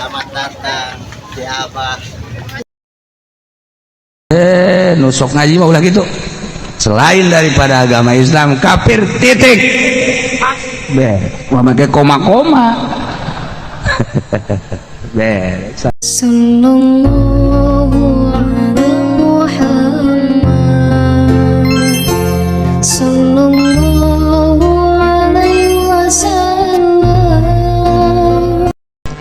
Selamat datang di Abah. Eh, nu sok ngaji mah ulah gitu. Selain daripada agama Islam kafir, titik. Be, wah, make koma-koma. Be. Sallallahu ala Muhammad, Sallallahu alaihi wasallam.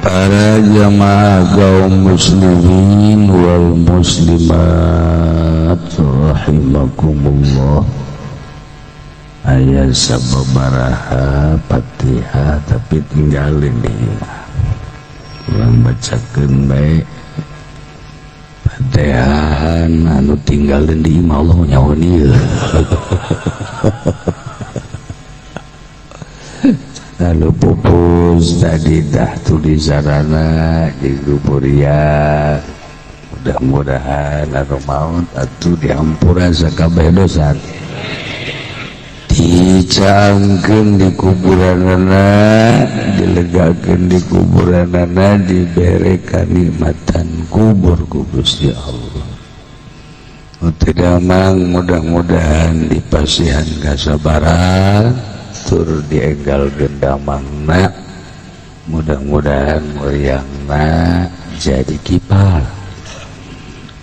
Para jamaah kaum muslimin wal muslimat rahimakumullah, aya sababaraha Fatihah tapi tinggalin nih, urang bacakeun bae Fatihahan anu tinggalin di imah. Allah nyawa ieu. Lalu pupus tadi dah tulisanana di kuburia. Mudah-mudahan anu maut atuh dihampura sakabeh dosa, dicangkeun di kuburanana, dilegakeun di kuburanana, dibere kanikmatan kubur ku Gusti Allah. Tidak mang, mudah-mudahan dipasihan kasabaran tur dienggal gendamangna, mudah-mudahan muriangna jadi kipar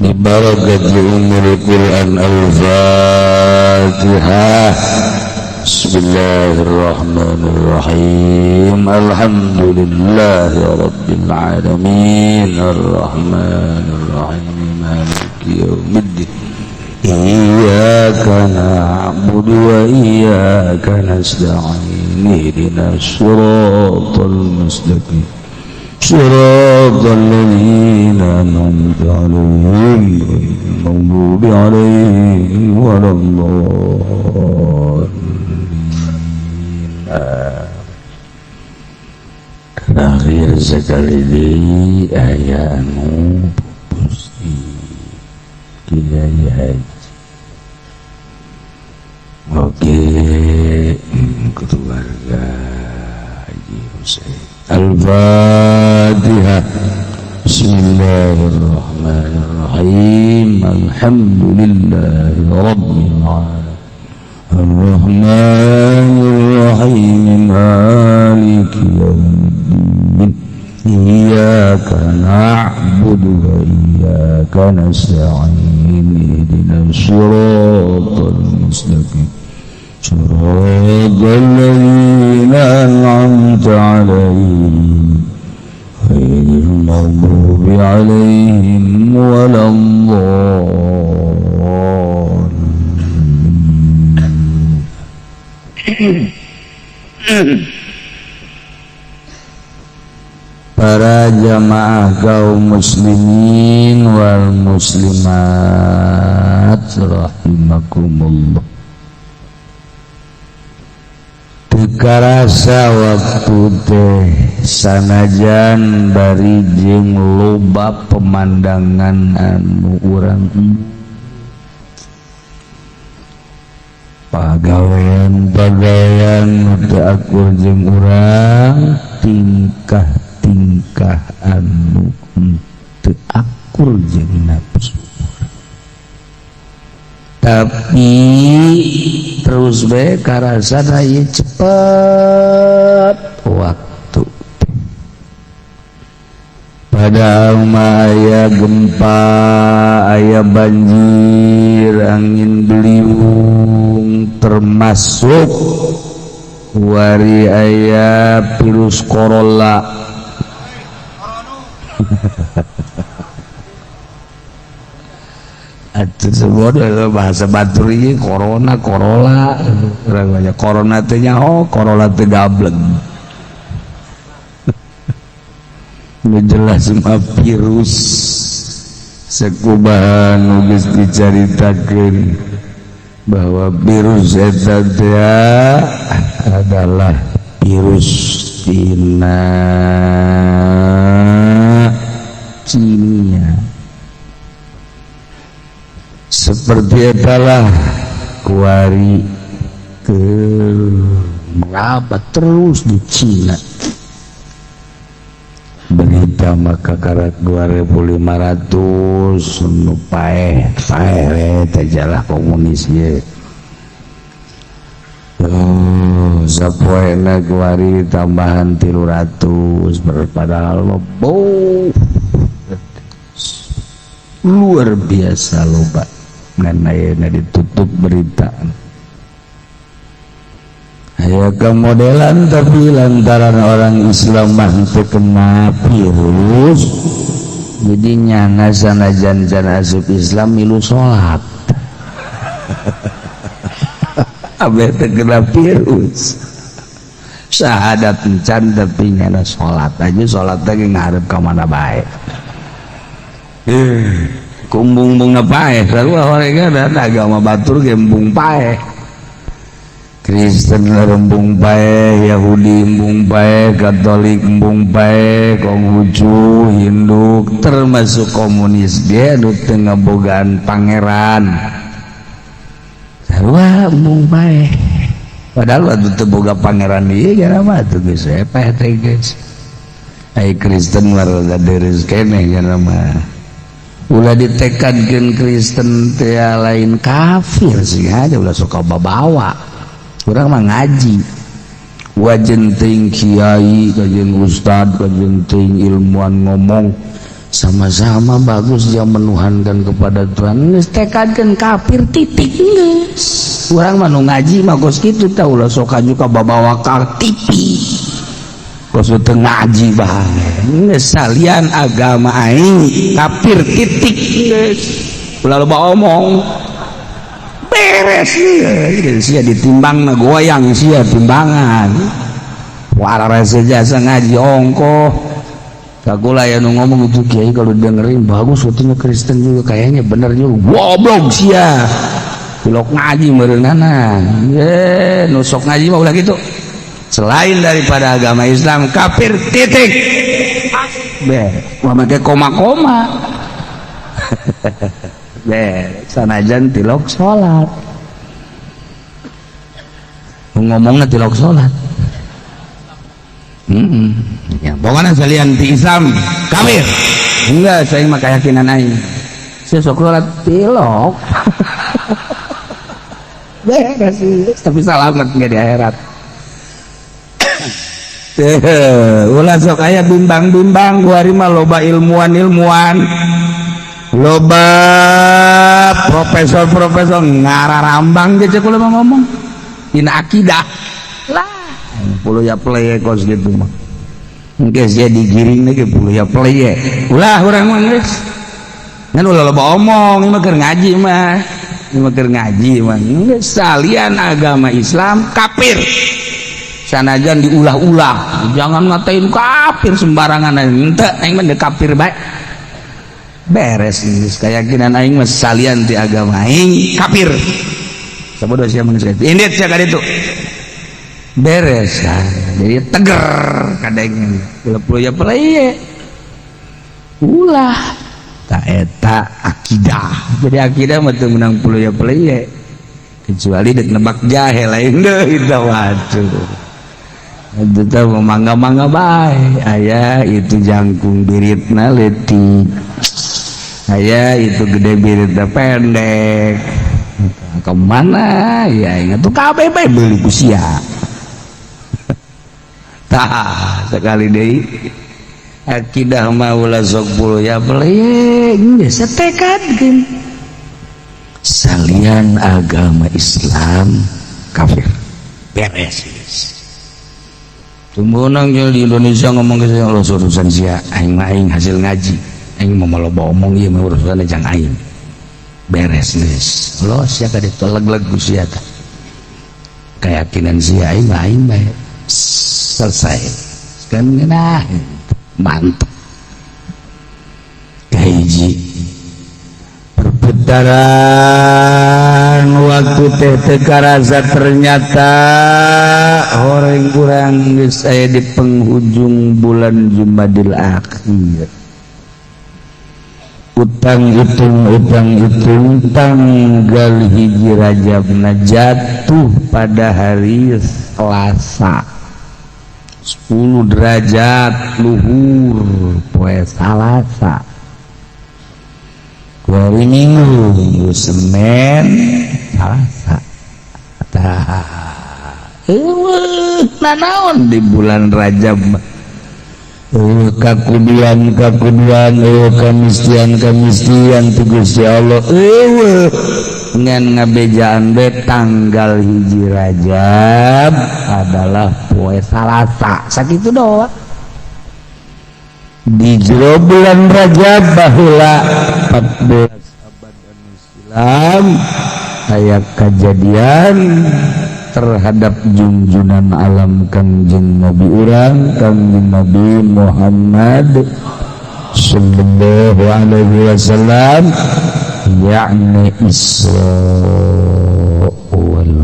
bibarakati ummul Quran. Al-Fatihah. Bismillahirrahmanirrahim. Alhamdulillahi rabbil alamin, arrahmanirrahim, maliki yaumiddin, iyyaka na'budu wa iyyaka nasta'in, ihdinas siratal mustaqim, siratal ladzina an'amta 'alaihim ghairil maghdubi 'alaihim waladdallin. Terakhir sekali di aya anu pupus di Kiai Haji. Oke, keluarga Haji Husain. Al-Fatihah. Bismillahirrahmanirrahim. Alhamdulillahi rabbil alamin. Ar-Rahmanir-Rahim, Maliki yaumiddin. Iyyaka na'budu wa iyyaka nasta'in. Ihdinas siratal mustaqim. Siratal ladzina an'amta 'alaihim ghairil maghdubi 'alaihim waladdallin. Para jamaah kaum muslimin wal muslimat rahimakumullah, teu karasa waktu teh, sanajan bari jeung loba pemandangan anu urang pagawean-pagawean nu teu akur jeung urang, tingkah-tingkah anu teu akur jeung nafsu, tapi terus bae karasa ieu cepet waktu. Padahal mah aya gempa, aya banjir, angin beliung, termasuk wari aya virus corona. Atuh semua bahasa batur ieu corona, corolla. Urang banyak corona teh nyaho, corolla teh gableng. Nu jelas mah virus sekubahan nu geus dicaritakeun bahwa virus eta teh adalah virus tina Cina. Seperti etalah kuari ke merabat terus di Cina. Berita Berita maka karak 2500 nu paeh paeh we teh jalah komunis ye. Oh, sapoena kuari tambahan 300 padahal lobo luar biasa loba ngan ayeuna ditutup berita. Aya kemodelan tapi lantaran orang Islam mah teu kena virus jadi nyana sanajan can asup Islam milu salat. Abeh teu kena virus syahadat encan tapi nyana salat aja salat teh ngarep ka mana bae. Kumbung-bungna paeh sarua horengan agama batur ge embung paeh. Kristen embung paeh, Yahudi embung paeh, Katolik embung paeh, Konghucu, Hindu termasuk komunis ge anu teu ngabogaan pangeran. Sarua embung paeh. Padahal waktu teu boga pangeran ieu gara mah teu geus paeh teh geus. Ai Kristen mah rada dereus keneh gara mah. Ulah ditekadkeun Kristen teh lain kafir sih aja ulah sok babawa. Urang mah ngaji. Wajen ting kiai, kajen ustad, kajen ting ilmuwan ngomong sama-sama bagus dia menuhankan kepada Tuhan. Geus tekadkeun kafir titik geus. Urang mah nu ngaji mah kos kitu tah ulah sok ka babawa ka TV. Kos teu ngaji bae. Geus salian agama aing kafir titik geus. Ulah loba omong. Beres sia ditimbang na goyang sia timbangan. Warara jasa ngaji ongkoh. Kagula ya nu ngomong itu kiai kalau dengerin bagus katanya Kristen juga kayaknya bener juga. Goblok sia. Tilok ngaji meureunana. Ye, nu sok ngaji mah ulah kitu. Selain daripada agama Islam kafir titik. Be, wah make koma-koma. Be, sanajan tilok salat. Ngomongna tilok salat. Ya, pokoknya salian ti Islam kafir. Enggak, saya mah keyakinan aing. Saya sok salat tilok. Beres, tapi salamet enggak di akhirat. Ulah sok aya bimbang-bimbang kuari mah loba ilmuwan-ilmuwan. Loba profesor-profesor ngararambang ge cek ulah mah ngomong. Dina akidah. Lah, puluh ya pleye kos gitu mah. Engke sia digiring ge puluh ya pleye. Ulah urang mah geus. Ngan ulah loba omong, ieu mah keur ngaji mah. Ieu mah keur ngaji mah. Geus salian agama Islam kafir. Sanajan diulah-ulah, jangan ngatain kafir sembarangan henteu aing mah kafir bae. Beres geus keyakinan aing mah salian ti agama aing kafir. Sabodo sia mah geus indit sia ka ditu. Beres kan. Jadi teger kadang ulah ya pleye. Ulah ta eta akidah. Jadi akidah mah teu meunang puluh ya pleye. Kecuali dek nebak jahe lain deui tah waduh. Itu teh mangga-mangga bae. Aya itu jangkung biritna leutik. Aya itu gede biritna pendek. Kemana ya ingat tuh kabeh bae beuli ku sia. Tah sekali deui akidah mah ulah sok puluh ya pleye geus tekadkeun. Salian agama Islam kafir. Beres. Tumbuh nang di Indonesia ngomong ke saya urusan sia aing mah aing hasil ngaji aing mah loba omong ieu mah urusan jang aing. Beres geus. Lo sia ka ditu leg-leg ku sia tah. Keyakinan sia aing mah aing bae. Selesai. Kan ngeunah. Mantep. Kahiji perputaran waktu teh teu karasa ternyata horeng kurang geus aya di penghujung bulan Jumadil Akhir. Utang hitung tanggal 1 Rajabna jatuh pada hari Selasa. 10 derajat luhur poe Salasa. Hari Minggu, Minggu Senin, Salasa. Tah, eueuh nanaon di bulan Rajab mah. Eueuh kakuduan kakuduan, eueuh kamistian kamistian tu Gusti Allah. Eueuh ngan ngabejaan be tanggal 1 Rajab adalah poe Salasa. Sakitu doang. Di jero bulan Rajab baheula 14 abad anu silam aya kajadian terhadap junjunan alam Kangjeng Nabi urang, Kangjeng Nabi Muhammad sallallahu alaihi wasallam, yakni Isra wal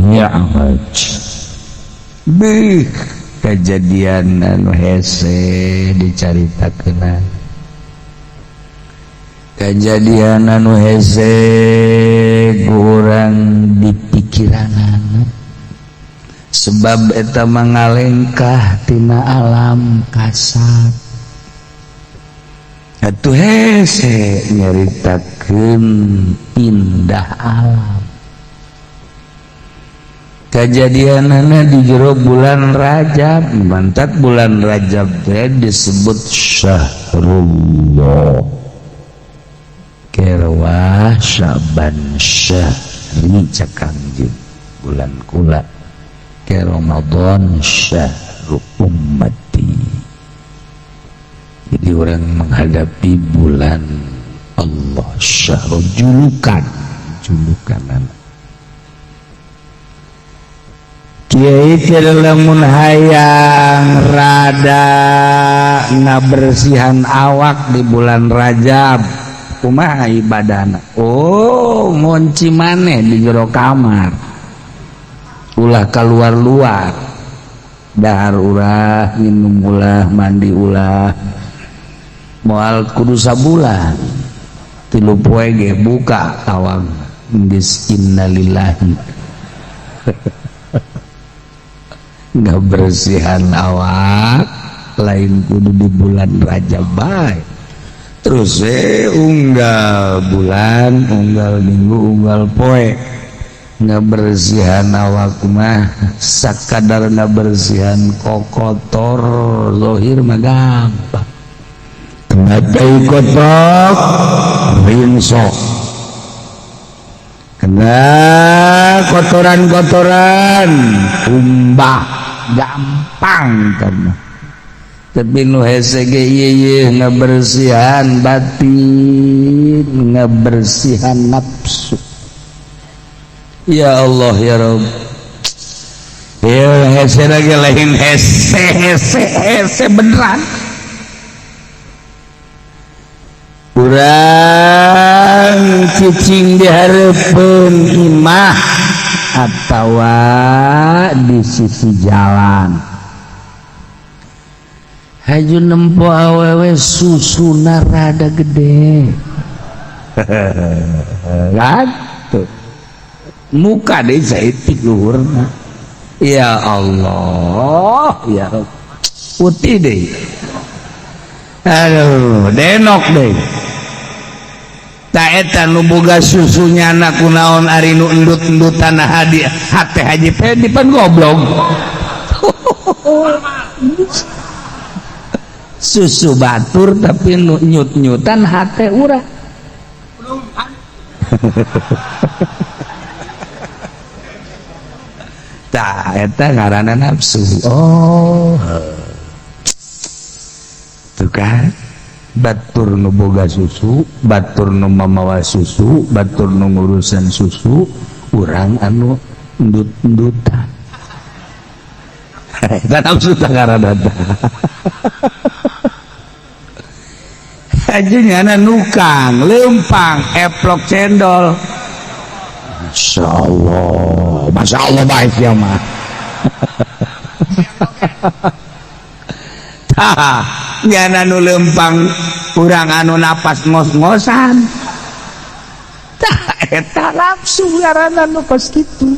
Mi'raj. Beuh, kejadian anu hese dicaritakeun, kejadian anu hese kurang dipikiranan, sebab eta mangalengkah tina alam kasar. Atuh hese nyaritakeun pindah alam. Kejadianana di jero bulan Rajab, mantak bulan Rajab teh disebut Syahrullah. Kerwah Syaban syahri cek Kangjeng, bulan kula. Ke Ramadan syahru ummati. Jadi orang menghadapi bulan Allah syahru julukan, julukan. Kiai lamun hayang rada ngabersihan awak di bulan Rajab, kumaha ibadahna? Oh, ngunci maneh di jero kamar, ulah keluar-luar, dahar ulah, minum ulah, mandi ulah, moal kudu sabulan 3 poe ge buka awang geus innalillahi. Nggak bersihan awak lain kudu di bulan Rajab bae. Terus unggal bulan, unggal minggu, unggal poe nggak bersihan awak mah sakadar nggak bersihan kokotor zohir mah gampang. Kenapa kotok ringsok, kena kotoran-kotoran umbah gampang kan. Tapi nu hese ge ieu ngabersihan batin, ngabersihan nafsu. Ya Allah ya Rabb. Ya hese lagi lain hese hese hese beneran. Urang cicing di hareupeun imah atawa di sisi jalan. Haju nempo awewe susuna rada gede. Kan tuh. Muka deui saeutik luhurna. Ya Allah, ya Rabb. Putih deui. Aduh, denok deui. Ta eta nu boga susunya na kunaon ari nu endut-endutan hadi hate Haji Pedi pan goblok. Susu batur tapi nu nyut-nyutan hate urang. Tah eta ngaranna nafsu. Oh. Tuh kan. Batur nu boga susu, batur nu mamawa susu, batur nu ngurusan susu, urang anu endut-endutan. Eta nafsu tah ngaranna tah. Ajunya nukang, lempang, eplok cendol. Masya Allah, Masya Allah baik ya mah. Tah, nyana nu lempang, urang anu napas ngos-ngosan. Tah, eta nafsu ngaranna nu kos kitu.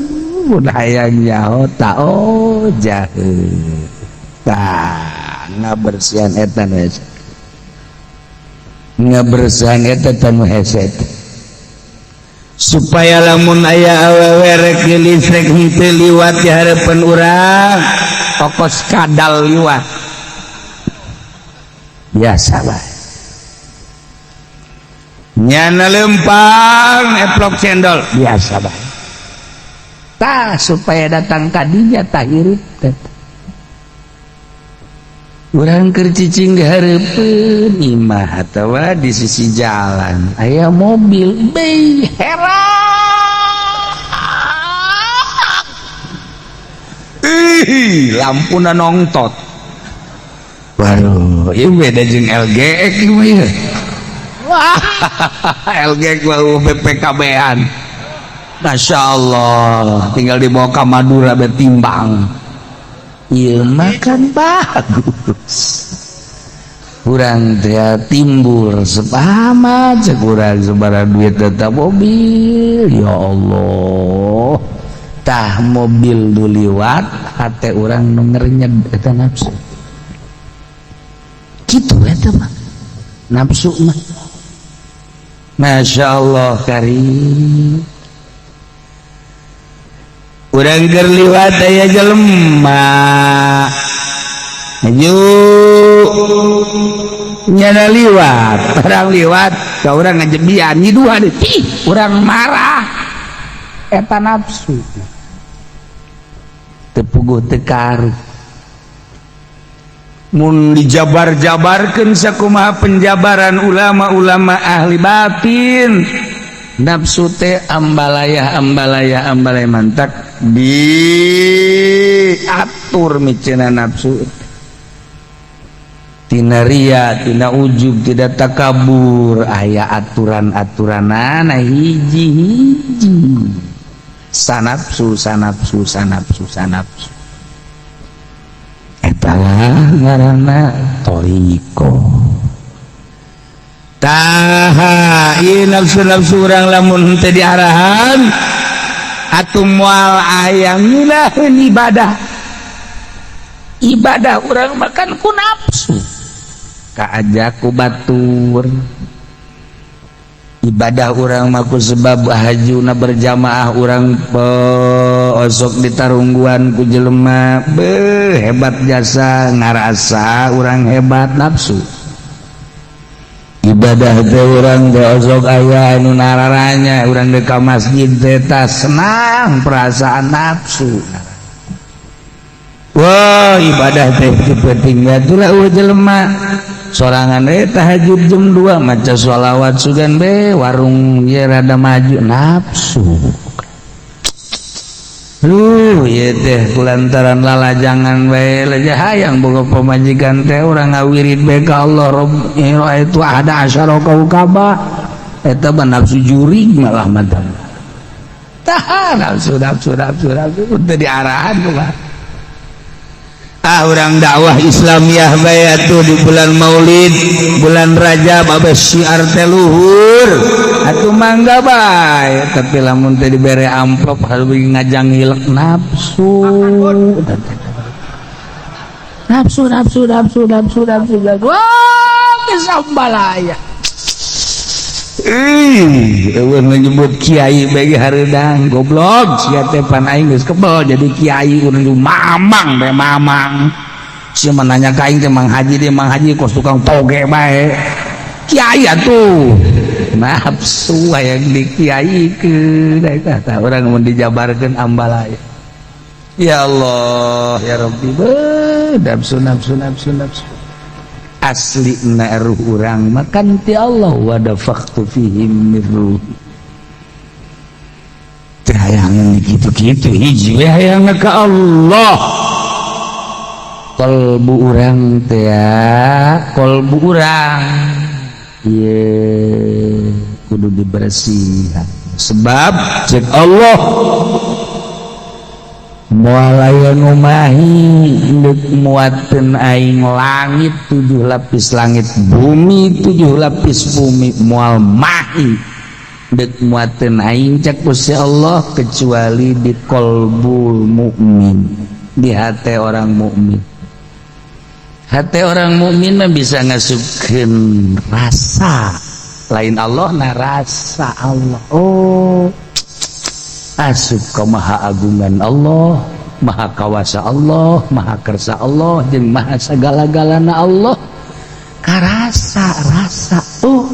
Mun hayang nyaho tah oh jahe. Tah, ngabersihan eta nu hese, ngabersihan eta nu hese, supaya lamun aya awewe rek geulis rek henteu liwat di hareupeun urang, kokos kadal liwat biasa bae. Nyana lempang eplok cendol biasa bae. Tah, supaya datang kadinya, tah hirup teh. Urang keur cicing di hareupeun imah atawa di sisi jalan, aya mobil bei heran, ih, lampuna nongtot. Waduh, ieu beda jeung LGX ieu mah ieu. Wah, LGX mah BPKB-an. Masya Allah, tinggal dibawa ke Madura betimbang. Ieu mah kan bagus. Urang teh timbul sepahamat cek urang sabaraha duit tetap mobil. Ya Allah. Tah, mobil nu liwat hate urang nu ngerenyed, eta nafsu. Kitu eta mah. Nafsu mah. Masya Allah karim. Urang keur liwat aya jelema maju, nyana liwat, orang liwat ka urang ngajebian, nyiduhan ih, urang marah, eta nafsu. Teu puguh teu karuh. Mun dijabar-jabarkeun sakumaha penjabaran ulama-ulama ahli batin, nafsu teh ambalaya, ambalaya, ambalaya, mantak diatur miceuna nafsu tina ria, tina ujub, tidak takabur, aya aturan-aturanana hiji-hiji, sanapsu, sanapsu, sanapsu, sanapsu. Eta lah ngaranna thoriqoh. Tah, ieu nafsu-nafsu urang lamun teu diarahan atuh moal aya ngeunaheun ibadah. Ibadah urang makan ku nafsu, kaajak ku batur. Ibadah urang mah ku sebab hajuna berjamaah, urang osok ditarungguan ku jelema, beuh, hebat jasa, ngarasa urang hebat, nafsu. Ibadah teh urang teh osok aya anu nararanya urang deuk ka masjid teh, senang perasaan, nafsu. Wah, ibadah teh penting atulah eueuh jelema sorangan we tahajud jam 2, maca sholawat, sugan be warung ye rada maju, nafsu. Lu ieu teh kulantaran lalajangan bae leja hayang boga pamajikan teh, urang ngawirid bae ka Allah, Rabb itu ada asyara kaukaba, eta mah nafsu jurig malah mah. Tah, nafsu, nafsu, nafsu, nafsu teu diarahan kumaha? Ah, urang dakwah Islamiyah bae atuh di bulan Maulid, bulan Rajab, abes syiar teh luhur atuh, mangga bae. Tapi lamun teh dibere amplop harus ngajang hilek, nafsu, nafsu, nafsu, nafsu, nafsu, nafsu, nafsu. Wah, kesambalaya. Ih, eueuh menyebut kiai bagi hareudang, goblok sia teh, pan aing geus kebel jadi kiai, urang mamang bae mamang. Sia mah nanya ka aing teh, Mang Haji deh, Mang Haji, kos tukang toge bae. Kiai atuh. Nafsu hayang di kiaikeun eta tah urang mun dijabarkeun ambalaya. Ya Allah, ya Rabbi, beuh, nafsu, nafsu, nafsu, nafsu. Asli na ruh urang makan ti Allah, wa nafaktu fihim min ruhi. Teu hayang kitu-kitu, hiji we hayang ka Allah. Kolbu urang teh, kolbu urang ye kudu dibersihan, sebab cek Allah moal aya ngumahi deuk muateun aing langit tujuh lapis langit, bumi tujuh lapis bumi, moal mahi deuk muateun aing, cek Gusti Allah, kecuali di kolbul mukmin, di hati orang mukmin. Hati orang mukmin mah bisa ngasupkeun rasa lain Allah na, rasa Allah. Oh, asup ke maha agungan Allah, maha kawasa Allah, maha kersa Allah, jeung maha segala-galana Allah. Karasa rasa, oh,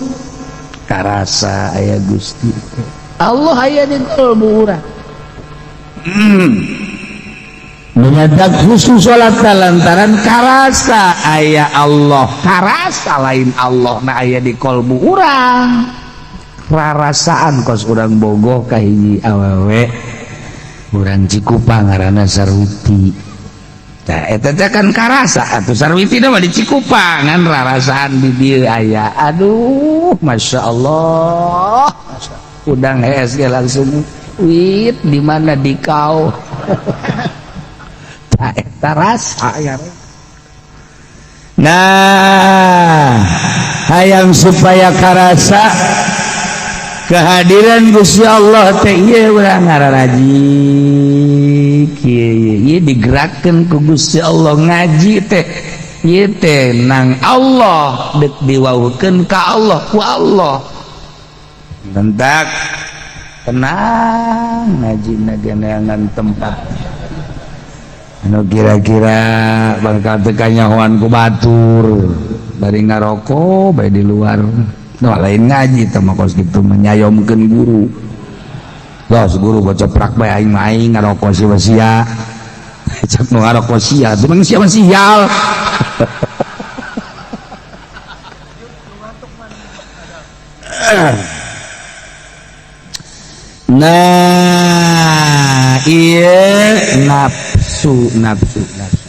karasa aya Gusti Allah aya di kalbu urang. Menyadak khusus salat lantaran karasa aya Allah, karasa lain Allah na aya di kolbu urang. Rarasaan kos urang bogoh ka hiji awewe urang Cikupa ngaranna Sarwiti. Tah, eta teh kan karasa atuh Sarwiti mah di Cikupa, ngan rarasaan di dieu aya. Aduh, Masya Allah, udang hees ge langsung wit di mana di kau. Tah, eta rasa ya. Nah, hayang supaya karasa kehadiran Gusti Allah teh ieu urang ngararaji kieu, ieu digerakkeun ku Gusti Allah ngaji teh. Ieu teh nang Allah dek diwauhkeun ka Allah ku Allah. Bentak tenang ngaji neangan tempat anu kira-kira bakal teu kanyahoan ku batur, bari ngarokok bae di luar. Nah, lain ngaji teh mah kos kitu, nyayomkeun guru. Los guru baca prak bae, aing mah aing ngarokok sia sia. Cek nu ngarokok sia, cuman sia mah sial. Nah, iya, nafsu, nafsu, nafsu.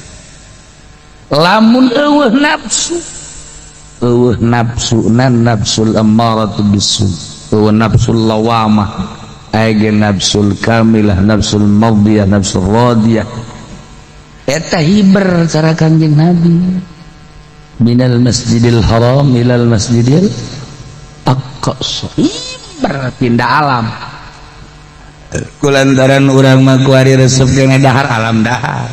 Lamun eueuh nafsu, eueuh nafsu nan nafsul ammaratu bisu, eueuh nafsul lawamah, aya nafsul kamilah, nafsul madiyah, nafsul radiyah. Eta hiber cara Kanjeng Nabi. Minal Masjidil Haram ilal Masjidil Aqsa. Hiber pindah alam. Kulantaran urang mah kuari resep keneh dahar, alam dahar,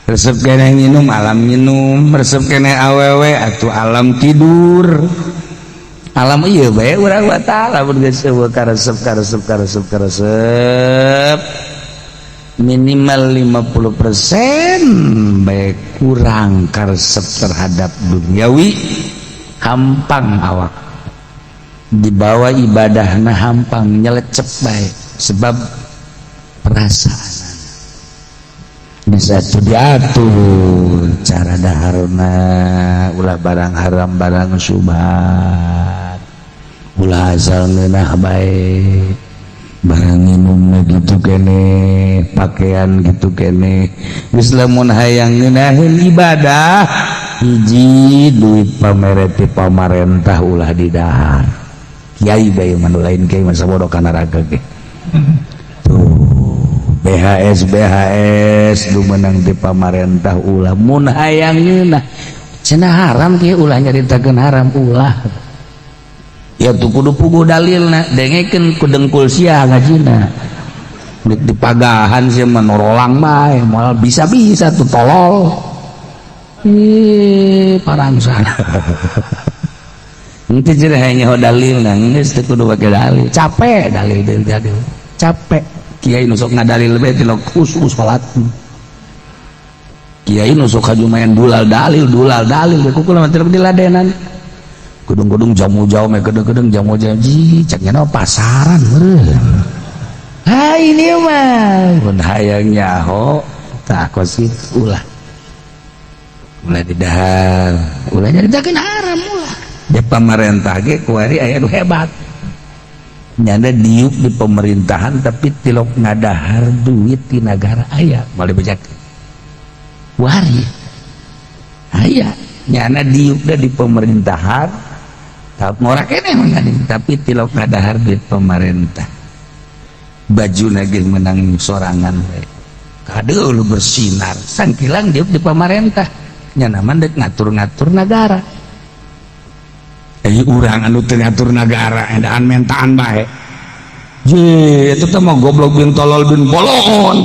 resep keneh minum, alam minum, resep keneh awewe atuh alam tidur, alam ieu bae urang mah. Tah, lamun geus eueuh karesep, karesep, karesep, karesep, minimal 50% bae kurang karesep terhadap duniawi, hampang awak dibawa ibadahna, hampang nyelecep bae, sebab perasaan bisa tuh diatur cara daharna. Ulah barang haram, barang subhat ulah, asal ngeunah bae. Barang minumna gitu kene, pakaian gitu kene. Geus, lamun hayang ngeunaheun ibadah, hiji, duit pamere ti pamarentah ulah didahar. Kiai bae mah, lain kiai masa bodoh kana neraka ge. Tuh, BHS BHS lu menang di pamarentah ulah mun hayang ngeunah. Cenah haram kieu, ulah nyaritakeun haram, ulah. Ya tuh, kudu puguh dalilna, dengekeun ku dengkul sia ngajina. Dek dipagahan sia mah norolang bae, moal bisa-bisa tuh tolol. Ih, parangsan. Henteu cenah nyaho dalilna, geus teu kudu pake dalil. Capek dalil teh dalil. Capek. Kiai nu sok ngadalil bae tilok khusus salat. Kiai nu sok kajumayan dulal dalil, dulal dalil, ku kula mah tilok diladenan. Gedung-gedung jamu jauh, me gedung-gedung jamu jauh, ji cek nya pasaran meureun. Ha, ini mah mun hayang nyaho tah kos kitu, ulah. Ulah didahar, ulah nyaritakeun haram, ulah. Di pamarentah ge kuari aya nu hebat. Nyanda diuk di pemerintahan tapi tilok ngadahar duit di negara aya, boleh bejak. Wari aya nyana diuk di pemerintahan, tapi ngorak keneh mah, tapi tilok ngadahar duit pemerintah. Baju lagi menang sorangan we. Kade lu bersinar sangkilang diuk di pemerintah, nyana mah dek ngatur-ngatur negara. Eh, urang anu teu ngatur negara edaan mentaan bae. Je, itu teh mah goblok bin tolol bin bolon.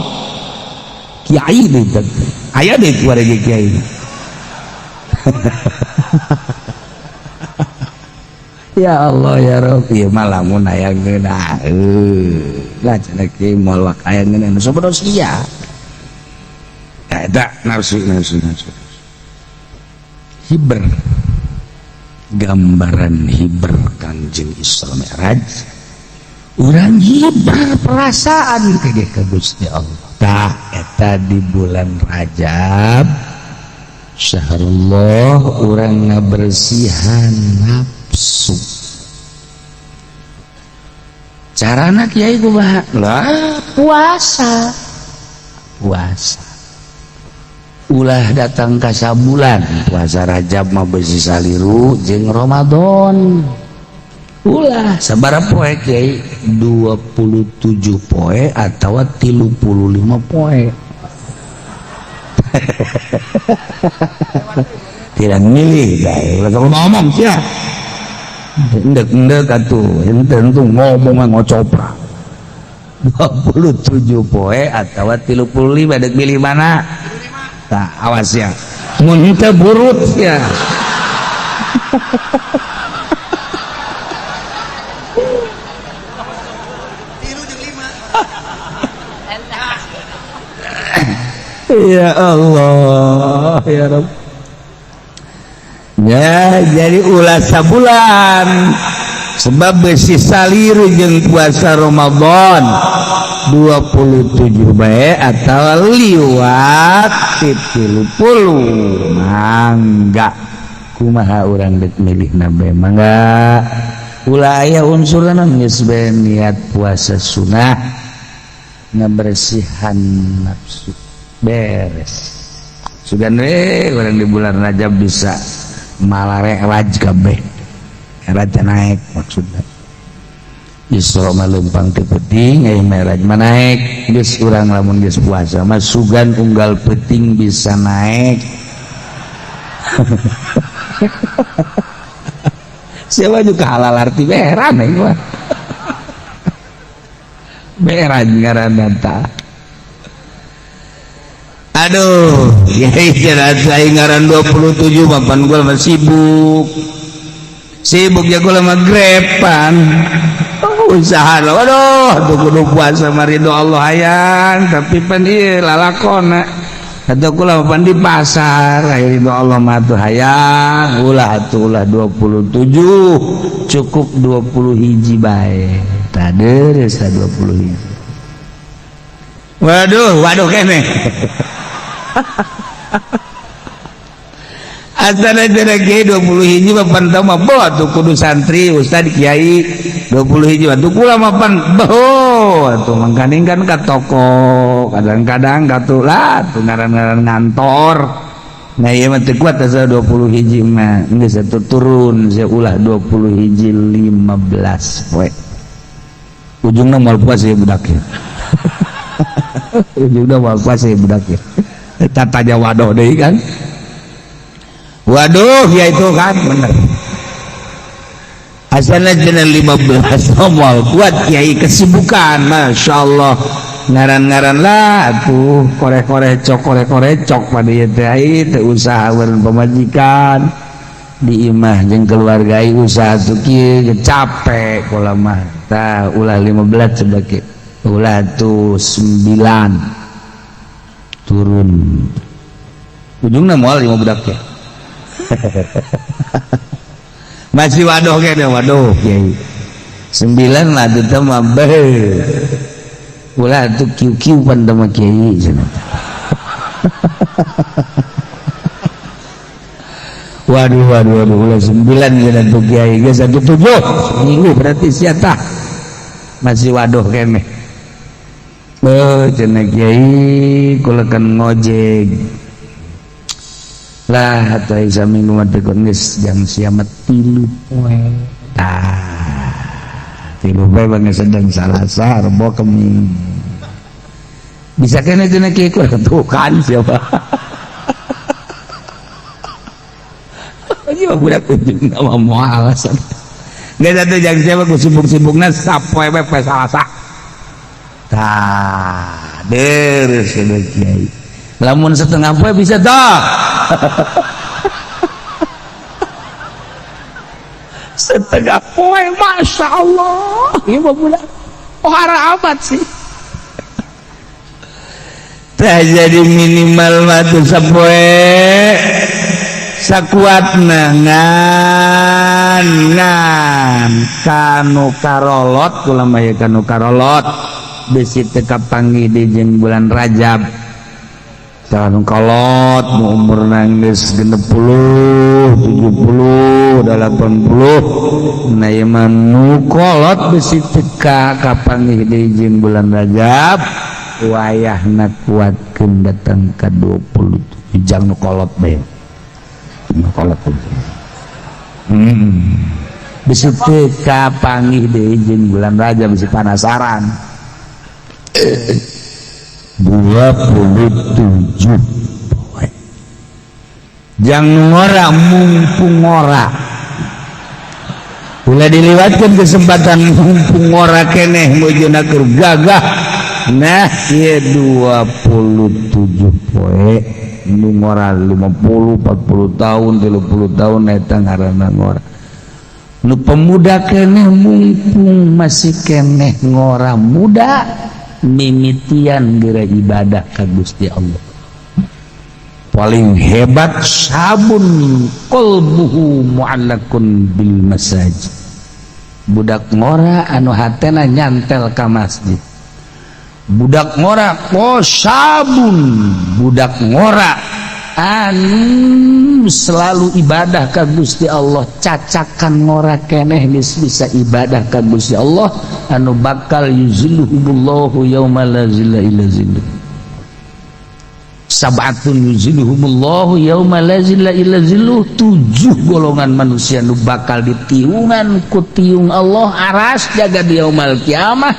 Kiai deui teh. Aya deui kuari kiai. Ya Allah ya Rabbi, ieu mah lamun aya ngeunah lah cenah kieu moal wak aya ngeunah nu sabodo sia. Eta nafsu nafsu nafsu. Hiber. Gambaran hiber Kangjeng Isra Mi'raj. Urang hiber perasaan kege ka Gusti Allah. Tah eta di bulan Rajab syahrullah urang ngabersihan nafsu. Carana kiai kumaha? Lah puasa. Puasa. Ulah datang ka sabulan puasa Rajab mah beusi saliru jeung Ramadan. Ulah sabaraha poe kiai? 27 poe atawa 35 poe. Tidak milih dah, ulah ngomong sia. Endek-endek atuh, henteu ngomong ngocopra. 27 poe atawa 35 dek milih mana? Tah awas ya. Mun henteu burut ya. Ya Allah ya Rabb. Ya jadi ulah sabulan sebab besi saliru jeung puasa Ramadan 27 bae atau liwat 30 mangga kumaha urang deuk milihna bae mangga ulah aya unsurna geus bae niat puasa sunah ngabersihan nafsu beres sugan we urang di bulan Rajab bisa malare raj kabeh raja naik maksudna Isra mah leumpang teu peuting aya Mi'raj mah naik geus urang lamun geus puasa mah sugan unggal peuting bisa naik. Siapa juga halal arti beran aing mah beran ngaranna tah. Aduh, kiai cenah aing ngaran 27 papan gua mah sibuk. Sibuk ya gua mah grepan. Oh, usaha lah. Waduh, tuh kudu puasa mah ridho Allah hayang, tapi pan ieu lalakona. Atuh kula pan di pasar, aya ridho Allah mah atuh hayang, ulah atuh ulah 27, cukup 20 hiji bae. Tah deures tah 20 hiji. Waduh, waduh kene. Asana cenah kiai 20 hiji mah pan teu mah boh atuh kudu santri, ustad, kiai 20 hiji atuh kula mah pan boh atuh mangkaning kan ka toko, kadang-kadang ka tuh lah atuh ngaran-ngaran ngantor. Nah ieu mah teu kuat asa 20 hiji mah geus atuh turun sia ulah 20 hiji 15 poe. Ujungna moal puas ieu budak ieu. Ujungna moal puas ieu budak ieu. Eta tanya waduh deui kan. Waduh ya itu kan bener. Asana cenah 15 moal kuat kiai kesibukan Masya Allah ngaran-ngaran lah atuh koreh-koreh cok koreh-koreh cok pada ieu teh teu usaha eureun pamajikan di imah jeung keluarga usaha tuh kieu capek kula mah tah ulah 15 coba ulah tuh 9 turun ujungna moal lima budak ya. Masih waduh kene waduh kiai 9 lah teu mah beuh ulah atuh kieu-kieu pan teh mah kiai cenah. Waduh waduh waduh ulah 9 cenah tuh kiai geus atuh 7 minggu berarti sia tah masih waduh kene. Beuh cenah kiai kula kan ngojek lah atuh saminggu mah teh geus jam siamat 3 poe tah 3 poe bang sedang Salasa Rebo Kemis bisa kene cenah kieu kurang tuh kan siapa. Ieu budak ujungna mah moal alasan geus atuh jang siapa ku sibuk-sibukna sapoe we poe Salasa tah deres cenah kiai lamun setengah poe bisa tah. Setengah poe, masya Allah, ieu mah budak pohara amat sih. Tah, jadi minimal mah teu sapoe sakuatna, ngan ngan kanu karolot kula mah ya, kanu karolot bisi teu kapanggih di jeung bulan Rajab. Kanu kolot nu umurna geus 60, 70, 80, nah ieu mah nu kolot bisi teu kapanggih deui jeung bulan Rajab, wayahna kuatkeun datang ka 27 jang nu kolot bae, nu kolot bisi teu kapanggih deui jeung bulan Rajab, bisi panasaran 27 poe. Jang ngora, mumpung ngora, ulah diliwatkan kesempatan, mumpung ngora keneh mujuna keur gagah. Nah, ieu 27 poe nu ngora 50, 40 tahun, 30 tahun, eta ngaranna ngora. Nu pemuda keneh, mumpung masih keneh ngora muda, mimitian geura ibadah ka Gusti Allah. Paling hebat syabun qalbuhu mu'allakun bil masajid, budak ngora anu hatena nyantel ka masjid, budak ngora sabun, budak ngora anu selalu ibadah ka Gusti Allah. Cacakan ngora keneh geus bisa ibadah ka Gusti Allah, anu bakal yuzilluhumullahu yauma la zilla illa zilluh. Sab'atun yuzilluhumullahu yauma la zilla illa zilluh, tujuh golongan manusia nu bakal ditiungan ku tiung Allah aras jaga di yaumal kiamah.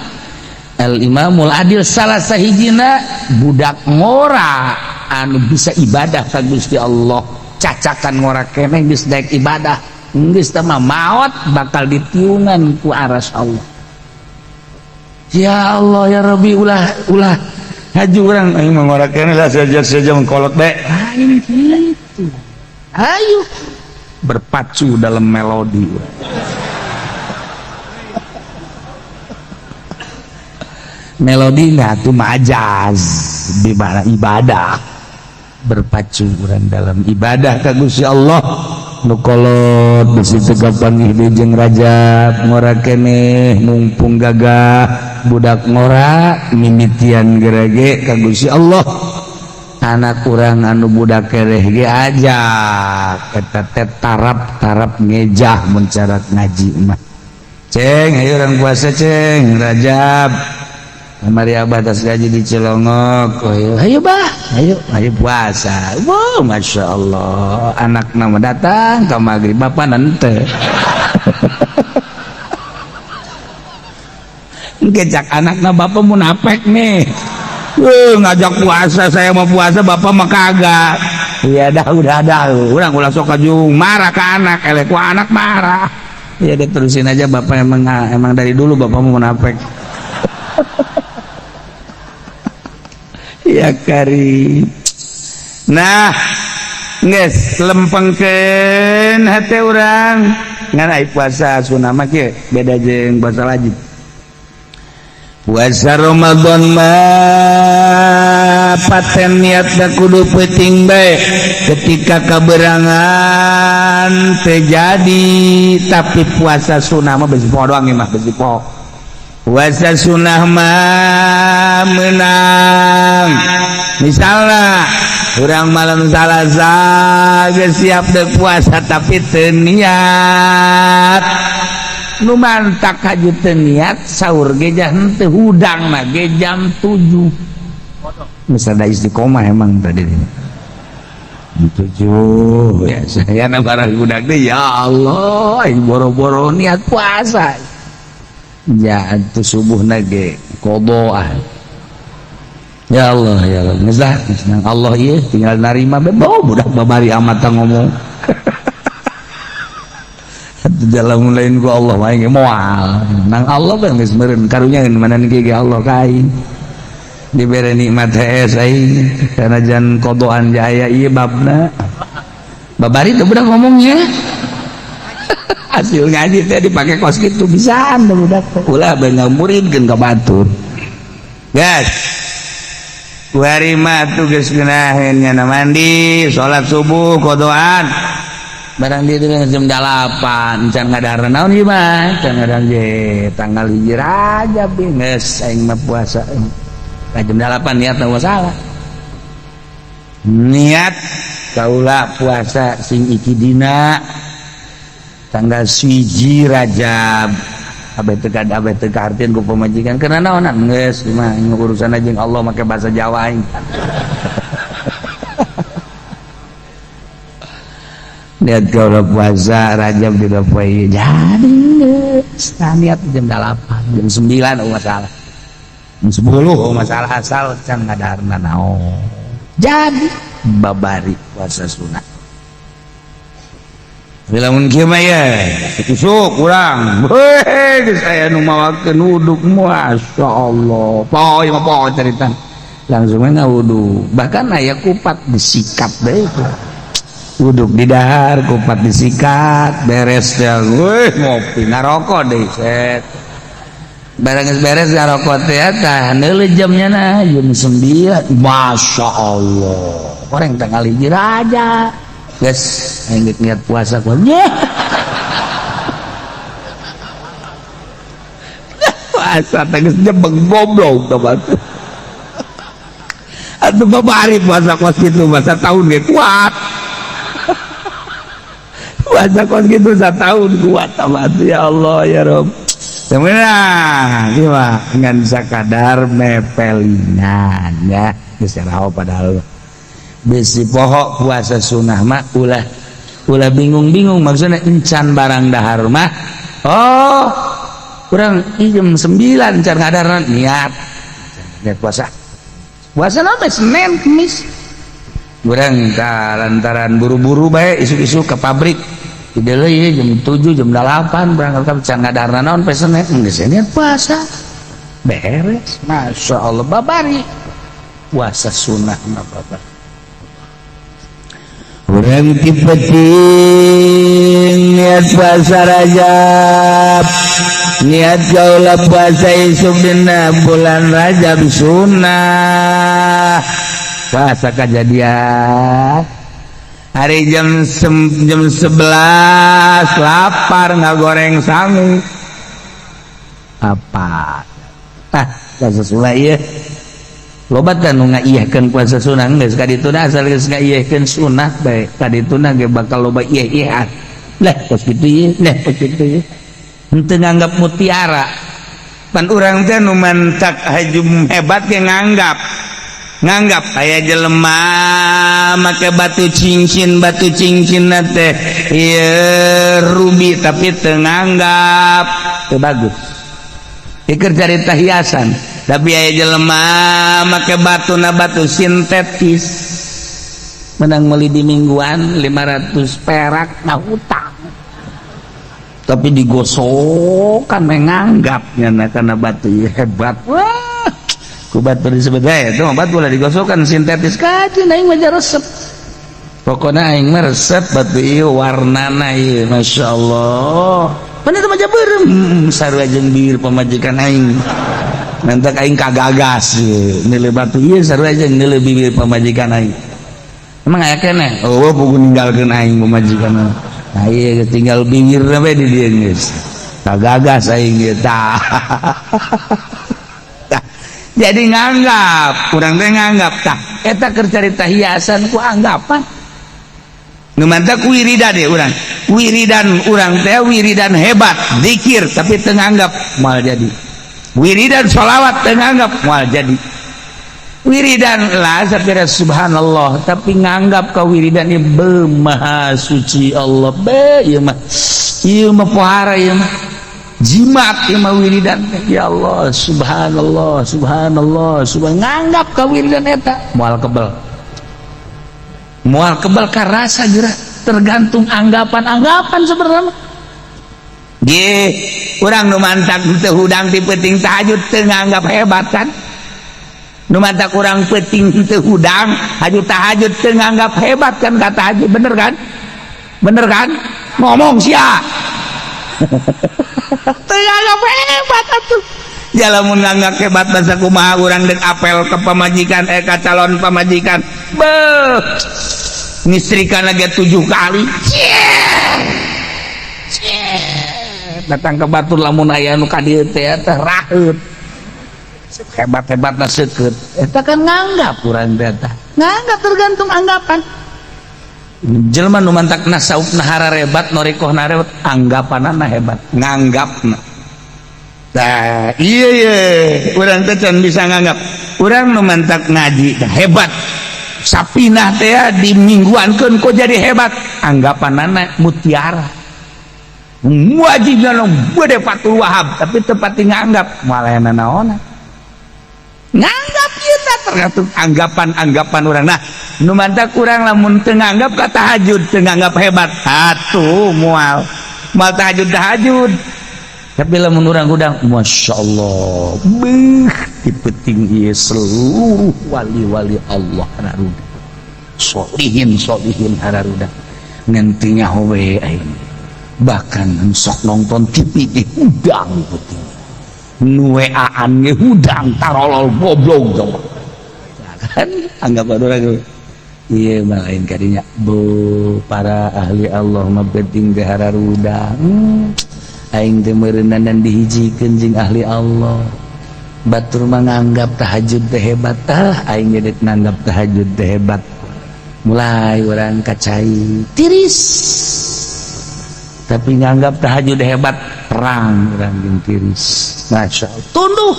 Al imamul adil, salah sahijina budak ngora anu bisa ibadah ka Gusti Allah. Cacakan ngora keneh geus daek ibadah, geus teh mah maot bakal ditiungan ku aras Allah. Ya Allah ya Rabbi, ulah ulah haji urang aing mah ngora keneh lah, saja saja mengkolot bae. Lain gitu, ayo berpacu dalam melodi. Melodi nah itu majaz di mana ibadah, berpacu urang dalam ibadah ka Gusti Allah. Nu kolot bisi teu kapanggih deui jeung Rajab, ngora keneh mumpung gagah, budak ngora mimitian gerege ka Gusti Allah. Anak urang anu budak kereh ge ajak eta teh tarap-tarap ngejah mun carat ngaji mah. Ceng, ayo urang puasa ceng Rajab. Kamari abah tas gaji di Cilongok. Ayo, ayo bah, ayo, ayo puasa. Wow, masya Allah, anak nama datang ke maghrib, bapak nante. Ngejak anakna bapak munafik nih. Ngajak puasa, saya mau puasa, bapak mah kagak. Iya dah, udah dah, urang ulah sok kajung marah ke anak, elek ku anak marah. Ya deh, terusin aja, bapak emang emang dari dulu bapak mau munafik. Ya karim. Nah, geus lempengkeun hate urang. Ngan ai puasa sunah mah kieu beda jeung puasa wajib. Puasa Ramadan mah paten niatna kudu peuting bae. Ketika kaberangan teu jadi, tapi puasa sunah mah besi poho doang mah, besi poho. Puasa sunah mah menang. Misalnya urang malam Salasa geus siap deuk puasa tapi teu niat. Nu mantak haji teu niat sahur ge henteu, hudang mah ge jam 7. Misalnya istiqomah emang tadi 7 ya saya na barang budak teh ya Allah boro-boro niat puasa. Ya itu subuh nage qadaan. Ya Allah ya Allah, geus lah nang Allah ieu tinggal narima bae budak babari amat ngomong. Dalam lain ku Allah mah ge moal. Nang Allah kan geus meureun karunya mana ge Allah ka aing. Dibere nikmat hees aing sanajan qadaan jaya ieu babna. Babari teh budak ngomongnya. Hasil ngaji teh dipake kos kitu bisaan budak teh. Ulah beunang muridkeun ka batur. Gas. Kuari mah tuh geus ngeunaheun nyana mandi, salat subuh kodoan. Barang dia itu jam 8 can ngadahar naon ieu mah, can ngadahar ge tanggal 1 Rajab geus aing mah puasa. Ka jam 8 niat mah salah. Niat kaula puasa sing iki dina tanggal 1 Rajab. Abeh teu kahartieun ku pamajikan karena naonan geus mah urusan jeung Allah make bahasa Jawa aing. Niat kaula puasa Rajab dina poe jadi geus niat jam 8 jam 9 oh masalah jam 10 oh masalah asal can ngadaharna naon jadi babari puasa sunah. Lamun kieu mah ye isuk urang heuh geus aya nu mawakeun wuduk masyaallah poe mah poe carita langsung we ngawudu bahkan aya kupat disikat deui wuduk di dahar kupat disikat beres teh weuh ngopi ngarokok deui set barang geus beres ngarokok teh tah neuleuh jamnya na jam 9 masyaallah goreng tanggal 1 Rajab geus aing niat puasa kuat puasa teh geus jebeng goblok teh batu atuh babari puasa kos kitu mah sataun ge kuat puasa kos kitu sataun kuat batu ya Allah ya Rob. Sebenarnya gimana ngan sakadar mepelingan ya geus raho padahal bisi poho puasa sunah mah ulah ulah bingung-bingung maksudnya encan barang dahar mah oh kurang jam 9 encan ngadaran niat niat puasa puasa sampai Senin Kamis kurang lantaran buru-buru bae isuk-isuk ke pabrik dideuleu jam 7 jam 8 berangkat can ngadarna naon pesenet geus niat puasa beres masya Allah babari puasa sunah mah babari. Urang ti peuting niat puasa Rajab niat kaula puasa isuk dina bulan Rajab sunah puasa kajadian hari jam 11 lapar ngagoreng sangu apa ah puasa sunah ieu loba teh nu ngaiyahkeun puasa sunah geus ka dituna asal geus ngaiyahkeun sunah bae ka dituna ge bakal loba iyah-iyahan lah kos kitu ieu lah kos kitu ieu henteu nganggap mutiara pan urang teh nu mantak haju hebat ge nganggap nganggap aya jelema make batu cincin teh ieu rubi tapi teu nganggap teu bagus pikir carita hiasan tapi aya jelema make batuna batu sintetis menang meuli di mingguan 500 perak nah hutang tapi digosokan menganggapnya nah, karena batu hebat wah ku batu disebut itu batu lah digosokan sintetis kaji aing mah resep pokoknya aing mah resep batu ieu warnana ieu masyaallah mana teh mah beureum sarua jeung bir pamajikan aing nantak aing kagagas nilai batu ieu sarua jeung nilai bibir pamajikan aing emang aya keneh oh pugu ninggalkeun aing pamajikan nah ieu tinggal bibirna bae di dieu geus kagagas aing ieu tah. Jadi nganggap kurang teh nganggap tah eta keur carita hiasan ku anggapan nu mantap wiridan deh urang wiridan urang teh wiridan hebat zikir tapi teu nganggap moal jadi wiridan sholawat teu nganggap moal jadi wiridan lah sapira subhanallah tapi nganggap ka wiridan ieu maha suci Allah be ieu mah pohara ieu mah jimat ieu mah wiridan ya Allah subhanallah subhanallah subhan nganggap ka wiridan eta moal kebel karasa geura tergantung anggapan-anggapan sebenarnya ge urang nu mantak teu hudang ti peuting tahajud teu nganggap hebat kan nu mantak urang peuting teu hudang haju tahajud teu nganggap hebat kan kata tahajud bener kan ngomong sia. Teu nganggap hebat atuh. Ya lamun nganggap hebat basa kumaha urang deuk apel ke pamajikan ka calon pamajikan. Beuh. Ngistrikan lagi 7 kali. Datang ke batur lamun aya nu ka dieu teh teh raheut. Hebat-hebatna seukeut. Eta kan nganggap urang teh tah. Nganggap tergantung anggapan. Jelema nu mantak nasaupna hararebat, norikohna harebat, anggapanana hebat, nganggapna. Tah, iya ye, urang teh can bisa nganggap. Urang nu mantak ngaji teh hebat. Sapinah teh dimingguankeun kok jadi hebat, anggapanana mutiara. Wajibna nu gede Fathul Wahab, tapi tepat nganggap moal aya nanaonan. Nganggap ieu teh tergantung anggapan-anggapan urang. Nah, nu mantak urang lamun teu nganggap ka tahajud, teu nganggap hebat, atuh moal. Moal tahajud-tahajud. Tapi lamun urang hudang, Masya Allah, beuh, di peuting ieu seluruh wali-wali Allah hararuda. Solihin-solihin hararuda. Ngan teu nyaho we aing. Bahkan sok nonton TV ge hudang peuting. Nu WA-an ge hudang tarolol goblok coba. Kan anggapan urang ieu mah lain kadinya. Bu para ahli Allah mah penting teh hararuda. Aing teh meureunan dihijikeun jeung ahli Allah. Batur mah nganggap tahajud teh hebat, ah aing ge nanggap tahajud teh hebat. Mulai urang kacai tiris. Tapi nganggap tahajud hebat, perang urang jeung tiris. Masya Allah. Tunduh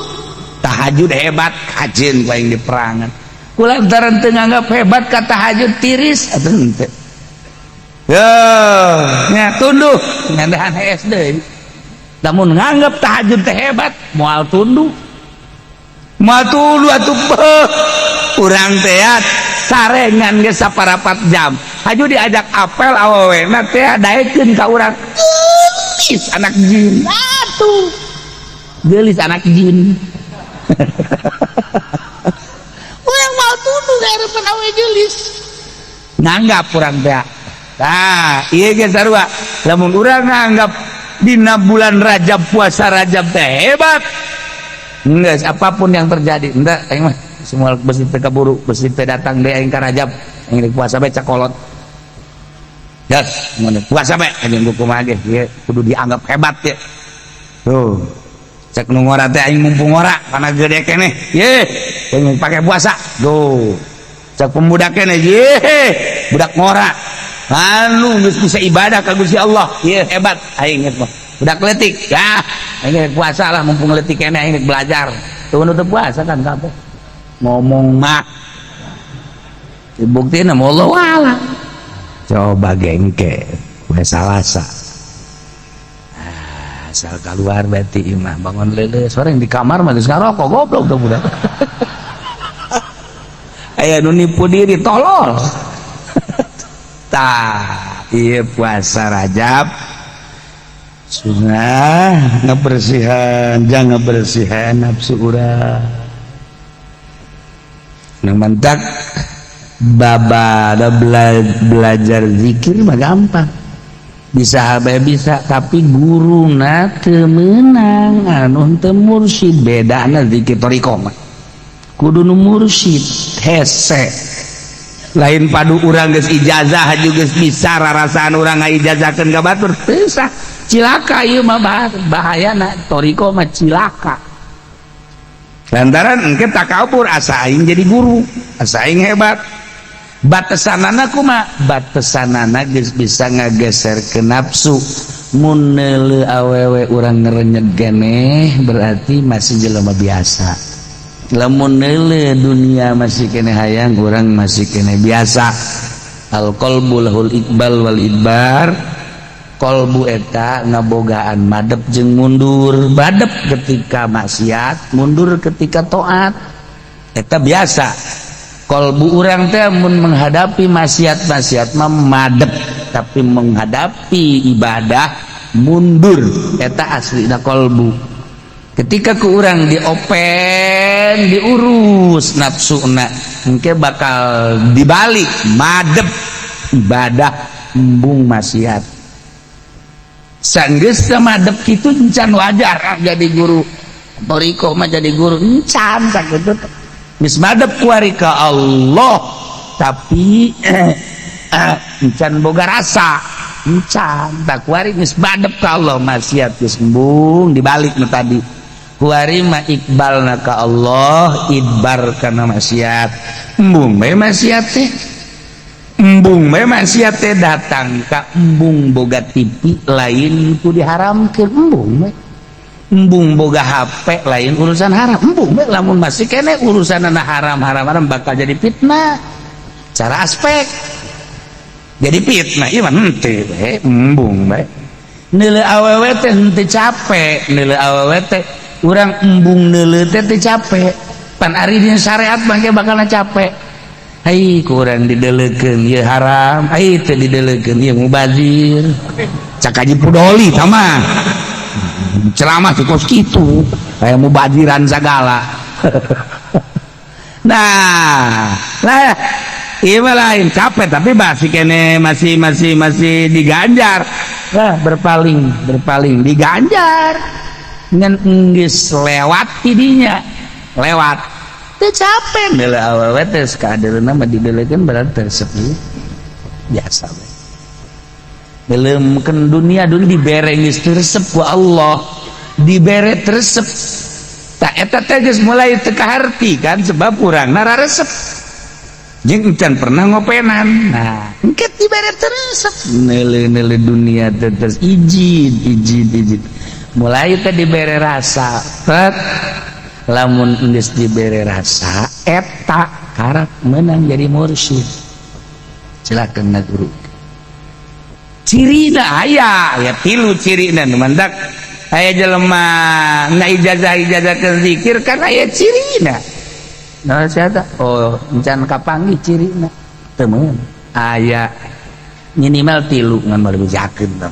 tahajud hebat, kajeun ku aing di perangan. Kulantaran teu nganggap hebat ka tahajud tiris atuh henteu. Yo, nya tunduh ngandahan hees deui. Lamun nganggap tahajud teh hebat, moal tunduh. Moal tunduh atuh beuh. Urang teh sarengan geus saparapat jam. Haju diajak apel awewena teh daekeun ka urang. Geulis anak jin. Atuh. Geulis anak jin. Urang moal tunduh ka harapan awe geulis. Nganggap urang teh. Tah, ieu ge sarua. Lamun urang nganggap dina bulan Rajab puasa Rajab teh hebat. Geus apapun yang terjadi, henteu aing mah semua besi teh kaburu, besi teh datang deui aing ka Rajab, aing rek puasa bae cakolot. Gas, mun puasa bae anjing kumaha ge, ieu kudu dianggap hebat ye. Tuh. Cek nu ngora teh aing mumpung ngora kana gede keneh. Ye, aing pake puasa. Tuh. Cek pemuda keneh, ye, budak ngora. Anu geus bisa ibadah ka Gusti Allah. Ye, hebat aing mah. Budak leutik, ya, aing puasa lah mumpung leutik keneh aing belajar. Tuh nu teu puasa kan kabeh. Ngomong mah dibuktiin sama Allah wala. Coba gengke we salasa. Ah, asal keluar berarti imah bangun leuleus sore di kamar mah geus ngarokok goblok tuh budak. Aya nu nipu diri tolol. Tah, ieu puasa Rajab sunah ngebersihan, jangan ngebersihan nafsu urang. Nu mantak babada belajar zikir mah gampang. Bisa bae bisa, tapi guruna teu meunang anu teu mursyid, bedana zikir thariqah mah. Kudu nu mursyid hese. Lain padu urang geus ijazah haju geus bisa rarasaan urang ngaijazakeun ka batur teu sah. Cilaka ieu mah bahayana thariqah mah cilaka. Lantaran engke takabur asa aing jadi guru, asa aing hebat. Batesanana kumaha? Batesanana geus bisa ngageser ke nafsu. Mun neuleuh awewe urang ngerenyet keneh berarti masih jelema biasa. Lamun neuleuh dunia masih keneh hayang urang masih keneh biasa. Al qalbu lahul iqbal wal idbar. Kolbu eta ngabogaan madep jeung mundur, madep ketika maksiat, mundur ketika taat. Eta biasa. Kolbu urang teh mun menghadapi maksiat-maksiat mah madep, tapi menghadapi ibadah mundur. Eta aslina kolbu. Ketika ku urang diopen, diurus nafsuna, engke bakal dibalik madep ibadah embung maksiat. Sanggeus madep kitu encan wajar jadi guru thoriqoh mah, jadi guru encan sakitu. Geus madep kuari ka Allah, tapi encan boga rasa, encan. Tak kuari geus madep ka Allah, maksiat geus embung dibalik nu tadi. Kuari mah iqbalna ka Allah, idbar kana maksiat, embung bae maksiat teh, embung bae maksiat teh. Datang ka embung boga TV lain ku diharamkeun, embung bae. Embung boga HP lain urusan haram, embung bae. Lamun masih kene urusan haram haram haram, bakal jadi fitnah cara aspek, jadi fitnah ieu mah henteu bae. Embung bae neuleu awewe teh henteu capek, neuleu awewe teh urang embung neuleu teh teu capek. Pan ari dina syariat bangke bakal capek. Hai, kurang dideleukeun ieu haram, ai teu dideleukeun ieu mubazir. Cak Haji Pudoli tama ceramah teh kos kitu, aya mubaziran sagala. Nah lah, ieu mah lain capek, tapi masih kene, masih masih masih diganjar lah, berpaling berpaling diganjar ngan geus lewat tidinya, lewat teu capek. Neuleu awewe teh sakadeuleuna mah dideleukeun berarti resep biasa we. Neuleumkeun dunia dulu dibere geus teu resep ku Allah, dibere teu resep. Tak eta teh geus mulai teu kaharti kan, sebab urangna resep jeung encan pernah ngopenan. Nah, engke dibere teu resep, neuleu-neuleu dunia teh terus izin izin izin, mulai teh dibere rasa tet. Lamun geus dibere rasa eta karak menang jadi mursyid, silakan guru. Cirina aya ya tilu cirina nu mantak aya jelema ijazah ijazah ke zikir kan aya cirina. Nah, siapa? Oh, encan kapanggih cirina temen aya minimal tilu, ngan moal bejakeun.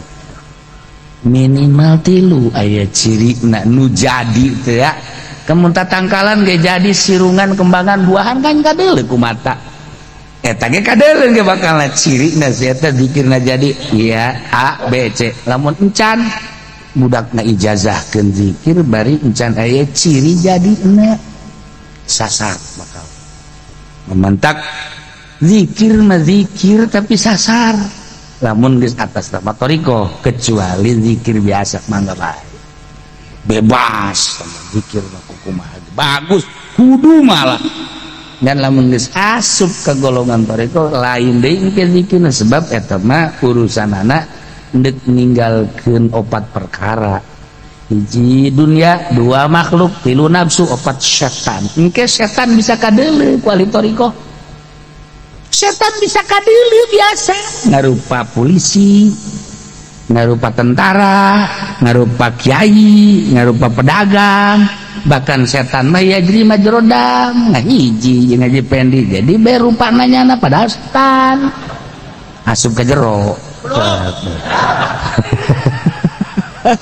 Minimal tilu aya cirina nu jadi teh ya. Kemun tatangkalan ge jadi sirungan, kembangan, buahan kan kadeuleu ku mata. Eta ge kadeuleu ge bakal cirina si eta zikirna jadi iya A B C. Lamun encan budakna ijazahkeun zikir bari encan aya ciri jadina, sasar bakal memantak. Zikir mah zikir tapi sasar lamun geus atas nama thoriqoh, kecuali zikir biasa mangga bae, bebas sama zikir mah kumaha bagus kudu malah. Dan lamun geus asup ke golongan thoriqoh lain deui engke zikirna, sebab eta mah urusanana ndek ninggalkeun opat perkara: hiji dunia, dua makhluk, tilu nafsu, opat setan. Engke setan bisa kadeuleu ku ahli thoriqoh. Setan bisa kadeuleu, biasa ngarupa polisi, ngarupa tentara, ngarupa kiai, ngarupa pedagang. Bahkan setan mah yajri majrad dam, ngahiji jeung Haji Pendi jadi berupa nanyana, padahal setan asup ke jero,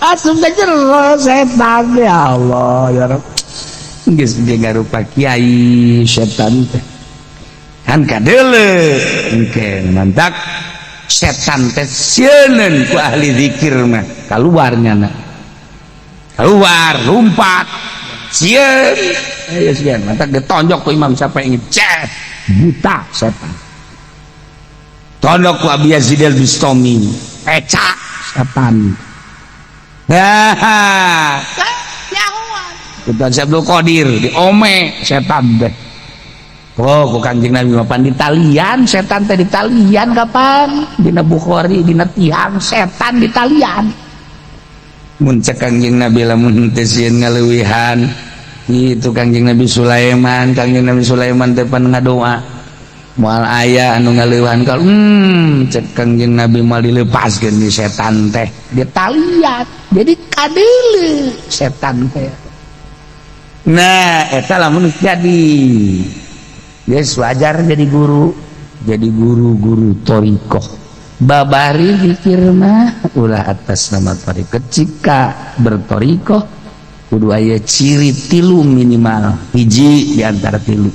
asup ke jero setan. Ya Allah ya Rabb, geus ge ngarupa kiai setan teh kan kadeuleu. Engke mantak setan teh sieuneun ku ahli zikir mah, kaluar nyana, keluar lompat sieun. Ayo sieun, mantak ditonjok ku Imam Syafi'i cet, buta setan. Tonjok ku Abi Yazid al-Bustami, pecah setan. Nah, Kutu Abdul Qadir diome setan teh. Oh, ku Kanjeng Nabi mapan ditalian setan teh, ditalian kapan? Dina Bukhari, dina tiang setan ditalian. Mun cek Kanjeng Nabi lamun teu sieun ngaleuwihan itu Kanjeng Nabi Sulaiman, Kanjeng Nabi Sulaiman teh pan ngadoa moal aya anu ngaleuwihan kal cek Kanjeng Nabi moal dilepaskeun di setan teh ditalian. Jadi kadeuleu setan teh. Nah, eta lamun jadi geus wajar jadi guru, jadi guru-guru thoriqoh. Babari zikir mah ulah atas nama thoriqoh. Jika berthoriqoh kudu aya ciri tilu minimal, hiji di antara tilu.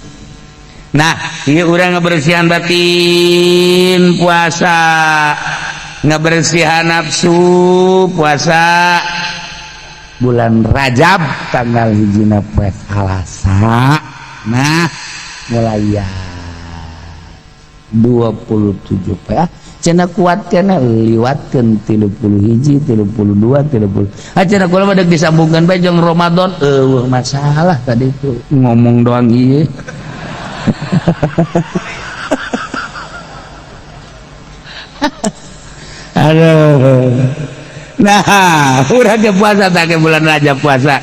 Nah, ieu urang ngebersihan batin puasa. Ngabersihan nafsu puasa bulan Rajab tanggal hijina poe Salasa. Nah, mulai ya 27 poe cenah kuat cenah liwatkeun 31 32 30. Ah cenah kula mah deuk disambungkeun bae jeung Ramadan, eueuh masalah tadi itu ngomong doang ieu. Aduh. Nah, urang ge puasa tah ke bulan Rajab puasa.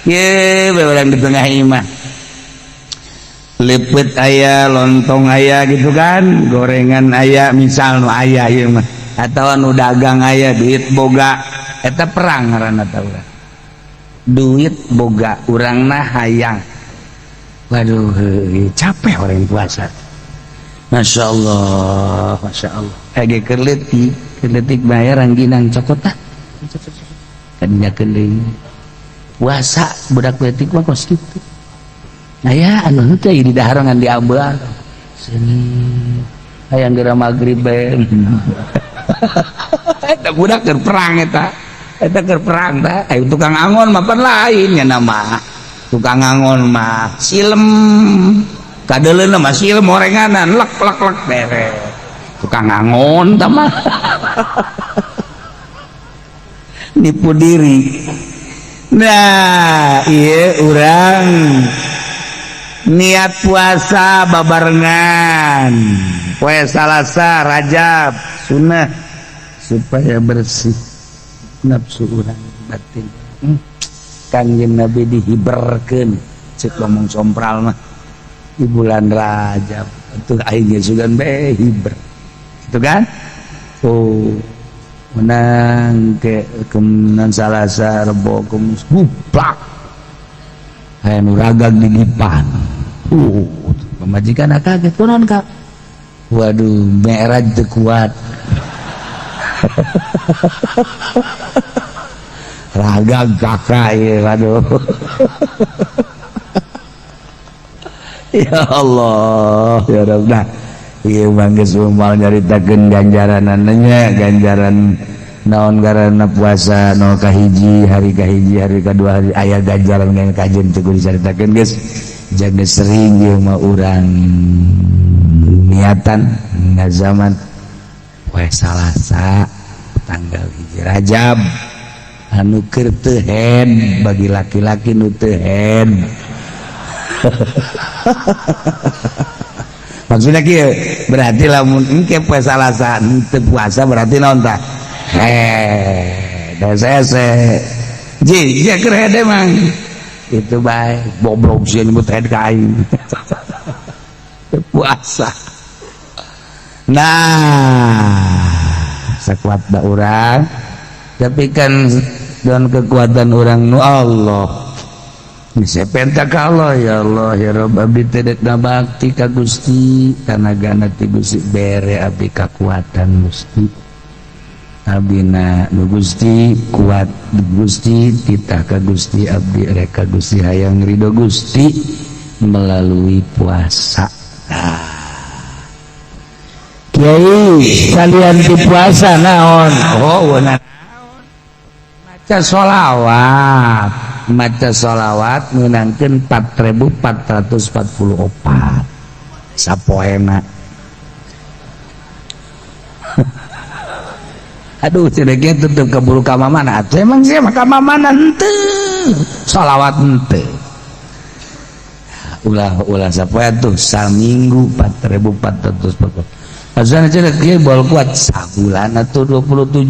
Ye, urang di tengah imah. Lepet aya, lontong aya gitu kan, gorengan aya, misal nu aya ieu mah. Atawa nu dagang aya, duit boga. Eta perang ngaranna tah urang. Duit boga, urangna hayang. Waduh, capek orang puasa. Masya Allah, Masya Allah. Ege keur leutik bayar rangginang cokot tah. Kadinya keling. Puasa budak leutik mah kos kitu. Nah ya anu henteu di daharangan di ambean. Seungit. Hayang geura magrib bae. Eta budak keur perang eta. Eta keur perang tah. Ayo tukang angon mah pan lain nya nama. Tukang angon mah silem. Kadeuleuna mah silem orenganan lek lek lek beres. Tukang angon tah mah. Nipu diri. Nah, ieu urang niat puasa babarengan poe Salasa Rajab sunnah supaya bersih nafsu urang batin. Kangjeng Nabi dihiberkeun cek ngomong sompral mah di bulan Rajab atuh aing ge sugan bae hiber gitu kan. Oh menang ke kemenan Salasa Rebo Kemis guplak aya nu ragag di dipan. Pemajikan kaget kunaon Kak? Waduh, mi'raj teu kuat. Ragag kakak ieu waduh. Ya Allah, ya Rabb. Nah, ieu mah geus moal nyaritakeun ganjaranana nya, ganjaran naon garana puasa no kahiji, hari kahiji, hari kadua hari aya ganjaran yang kajen teu kudu dicaritakeun geus. Jaga sering ieu mah urang niatan ngazaman poe Salasa tanggal 1 Rajab anu keur teu head bagi laki-laki nu teu head. Maksudnya kieu berarti lamun engke poe Salasa teu puasa berarti naon tah? Head hese ji sia keur head emang itu baik boblok sia nyebut head ka aing. Puasa. Nah, sekuat da urang tapi kan dengan kekuatan urang nu Allah. Saya penta ka Allah, ya Allah ya Rabb abdi teh dek bakti ka Gusti tanagana ti Gusti bere abdi kakuatan Gusti. Abdina nu Gusti kuat Gusti titah ka Gusti abdi rek ka Gusti hayang ridho Gusti melalui puasa. Nah. Kiai kalian di puasa naon? Oh, naon? Maca sholawat. Maca sholawat meunangkeun 4444 sapoena. Aduh, cenah ge tutup keburu ka mamana. Atuh emang sia mah ka mamana henteu. Sholawat henteu. Ulah-ulah sapoe atuh saminggu 4444. Azan cenah kieu bol kuat sabulan atuh 27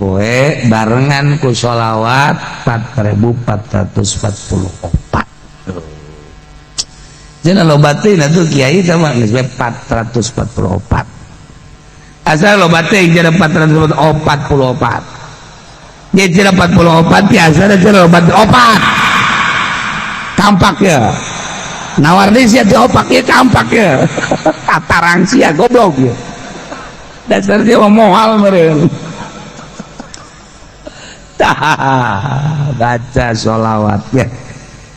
poe barengan ku sholawat 4444. Cenah loba teuing atuh kiai teh mah geus 444. Asal loba teuing cenah 444. Ye cenah 44 biasa cenah loba opat. Kampak ya. Nawar deui sia teh opak ieu kampak ya. Katarang sia goblok ya. Dasar dia mah moal meureun. Tah, baca sholawat ya.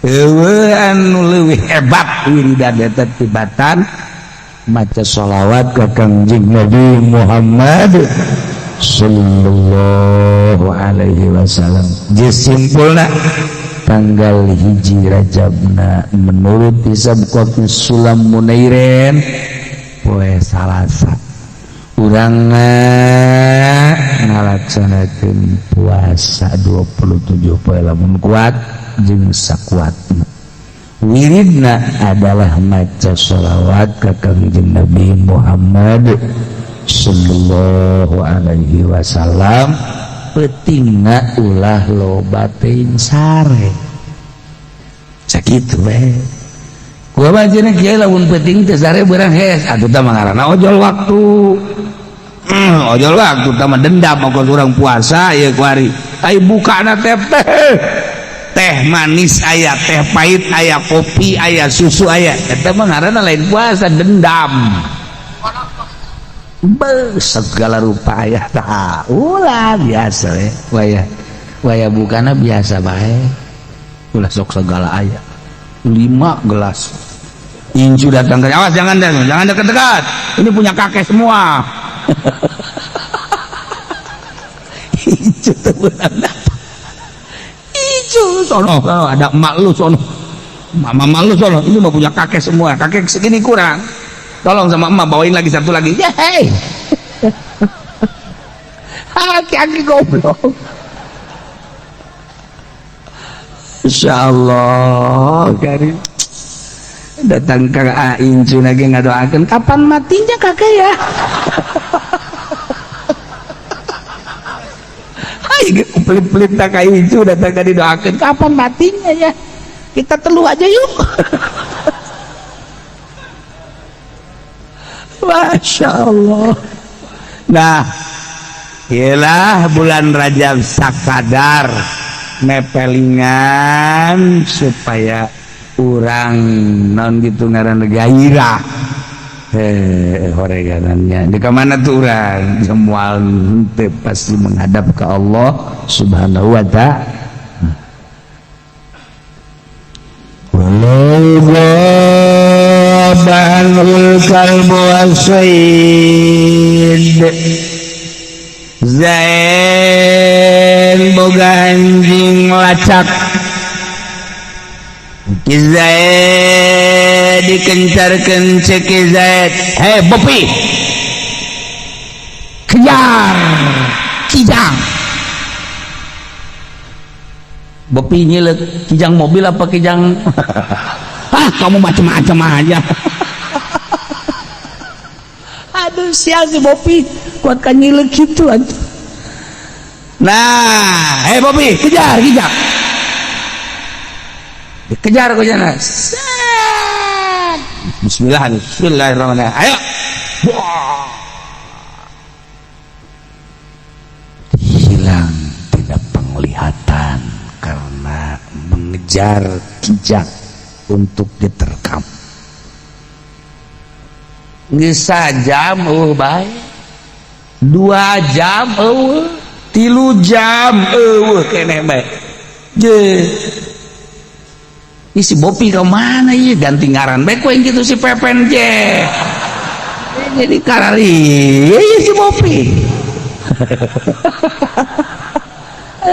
Eueuh anu leuwih hebat wiridan eta tibatan Maca sholawat ka Kangjeng Nabi Muhammad sallallahu alaihi wasallam. Simpulna tanggal 1 Rajabna menurut hisab kopi Sulam Munairen poe Salasa urang ngalaksanakeun puasa 27 poe lamun kuat jeung sakuatna. Wiridna adalah maca sholawat ka Kangjeng Nabi Muhammad sallallahu alaihi wasallam. Peutingna ulah loba teuing sare. Sakitu we. Kumaha cenah kiai lamun peuting teu sare beurang hees atuh tah ngaranna ojol waktu. Ojol waktu tah mah dendam ongkos urang puasa ieu kuari. Ai bukana teh teh manis aya, teh pahit aya, kopi aya, susu aya. Eta mah ngaranna lain puasa, dendam. Be, segala rupa aya tah. Ulah biasa we. Waya waya bukana biasa bae. Ulah sok segala aya. 5 gelas. Incu datang ke, awas jangan jangan dekat-dekat. Ini punya kakek semua. Incu teu beunang datang. Incu sono, ada emak lu sono. Mama lu sono, ini mau punya kakek semua. Kakek segini kurang. Tolong sama emak bawain lagi satu lagi. Yeay. Aki-aki goblok. Insyaallah karim. Datang ke Incu lagi ngadoakeun kapan matinya kakek ya. Hai pelit-pelit tak ka Incu datang ka didoakeun kapan matinya ya. Kita telu aja yuk. Masya Allah. Nah, ialah bulan Rajab sakadar mepelingan supaya urang non gitu ngaran gairah. Horeganannya di mana tuh urang semua henteu pasti menghadap ke Allah Subhanahu wa ta'ala. Walau banul kalbu wasaid Zain boga anjing lacak Ki Zaid dikencarkeun cek Ki Zaid, hei Bopi, kejar kijang. Bopi nyilek kijang mobil apa kijang? Ah, kamu macam-macam aja. Aduh, sial si Bopi, kuatkan nyilek gitu aja. Nah, hei Bopi, kejar kijang. Dikejar ku jana. Bismillah, bismillahirrahmanirrahim. Ayo. Hilang tidak penglihatan karena mengejar kijang untuk diterkam. Geus sajam eueuh bae. 2 jam eueuh, 3 jam eueuh keneh bae. Je. Ini si Bopi ke mana ya? Ganti ngaran bae ku gitu si Pepen je. Jadi karari si Bopi.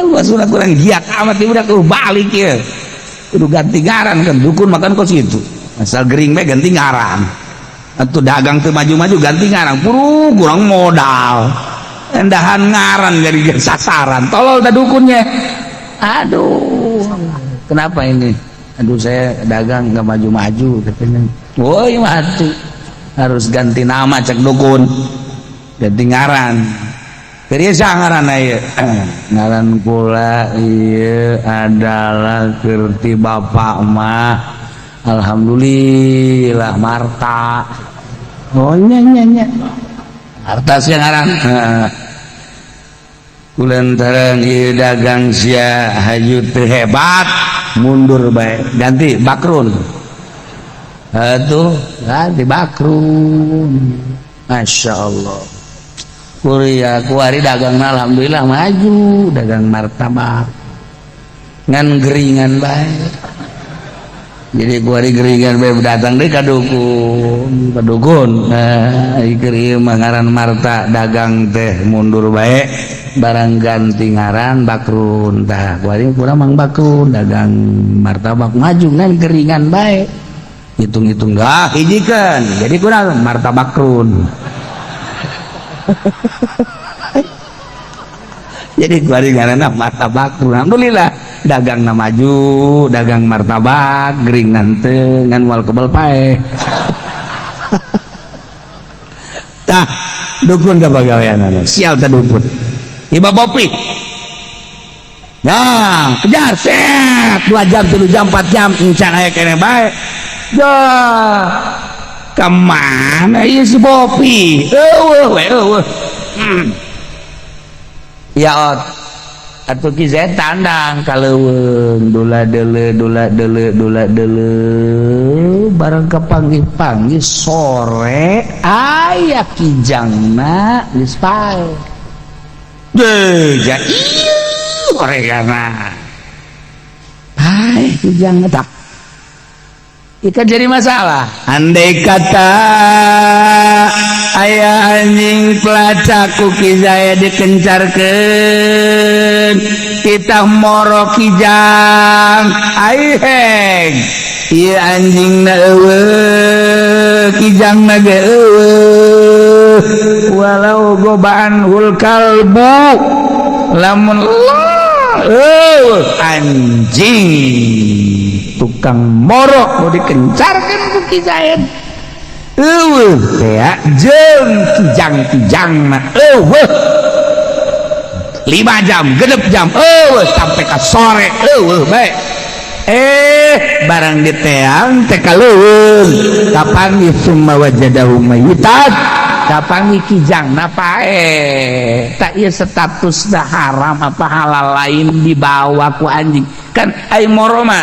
Maksudnya kurang giat amat udah kudu balik ya. Kudu ganti ngaran kan dukun makan kos gitu. Asal gering bae ganti ngaran. Atuh dagang teu maju-maju ganti ngaran. Puru kurang modal. Endahan ngaran jadi sasaran. Tolol dah dukunnya. Aduh. Kenapa ini? Aduh saya dagang nggak maju-maju katanya. Woi mati. Harus ganti nama cek dukun. Ganti ngaran. Terus ngaran ieu. Ngaran kula ieu adalah kerti bapak mah. Alhamdulillah Marta. Oh nya nya nya. Marta sia ngaran. Heeh. Kulantaran ieu dagang sia haju teu hebat, mundur bae. Ganti Bakrun. Atuh ganti Bakrun. Masya Allah. Kuria kuari dagangna alhamdulillah maju, dagang martabak. Ngan geringan bae. Jadi kuari geringan bae datang deui ka dukun, ka dukun. Nah, ieu ieu mah ngaran Marta dagang teh mundur bae, barang ganti ngaran Bakrun. Tah, kuari kurang Mang Bakrun dagang martabak maju ngan geringan bae. Hitung-hitung dah hijikeun. Jadi kurang martabakrun. Jadi kuari ngaranna martabakrun. Alhamdulillah dagang na maju, dagang martabak gering nante ngan moal kebel pae. Tah, dukun ka pagaweanana. Sial tah dukun. Iba Bopi. Nah, kejar set 2 jam, 3 jam, 4 jam encan aya keneh bae. Dah. Kemana ieu si Bopi? Eueuh we eueuh. Ya ot. Atuh ki Zaid tandang ka leuweung dula deuleu dula deuleu dula deuleu bareng kapanggih-panggih sore aya kijangna geus pae. Deuh, ja ieu oregana. Pae kijangna tah. Ikan jadi masalah. Andai kata aya anjing pelacak ku Ki Zaid dikencarkeun titah moro kijang aiheng ieu anjingna eueuh kijangna ge eueuh walau gobaan hul kalbu lamun eueuh anjing tukang morok mau dikencarkan ku Ki Zaid eueuh teh jeung kijang-kijangna eueuh 5 jam genep jam eueuh sampai ka sore eueuh bae barang diteang teh ka leuweung kapanggih summa wajadahu mayitan kapanggih kijangna pae tak ieu statusna haram apa halal lain dibawa ku anjing kan ai moro mah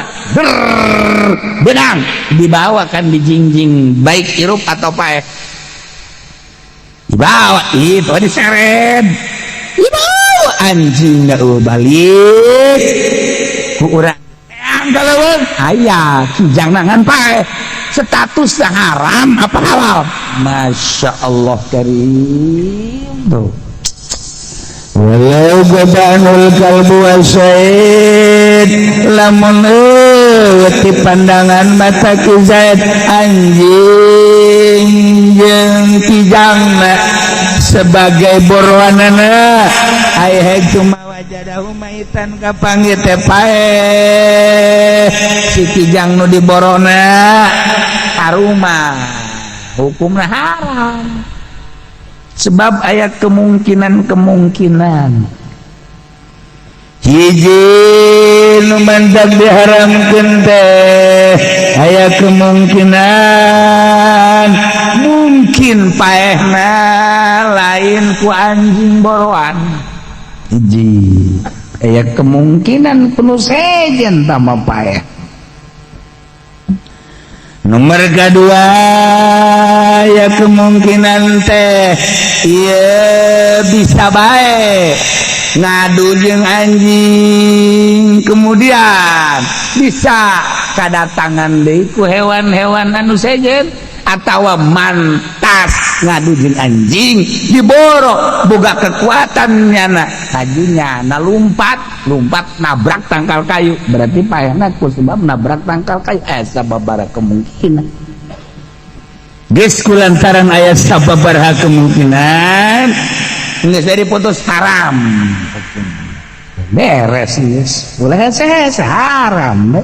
benang dibawa kan dijingjing baik hirup atau paeh dibawa itu diseret dibawa anjing eueuh balik ku urang teang ka leuweung aya kijangna ngan paeh statusna haram apa halal. Masya Allah karim tuh. Walau gobanul kalbu wasaid lamun eueuh pandangan mata Ki Zaid anjing jeung kijangna sebagai boroanana ai cuma wajadahu maitan kapanggih teh paeh si kijang nu diborona arumah hukumna haram. Sebab ayat kemungkinan-kemungkinan hiji nu mantak diharamkeun teh aya kemungkinan mungkin paehna lain ku anjing boroan hiji aya kemungkinan kuno sejen tambah paeh. Nomor kedua ya kemungkinan teh iya bisa baik ngadu jeung anjing kemudian bisa kadatangan deui ku hewan-hewan anu sejen atawa mantas ngadu jeung anjing diboro boga kekuatan nyana hajunya na lumpat lumpat nabrak tangkal kayu berarti paehna ku sebab nabrak tangkal kayu sababara kemungkinan geus kulantaran aya sababaraha kemungkinan geus dari putus haram beres geus ulah hese haram.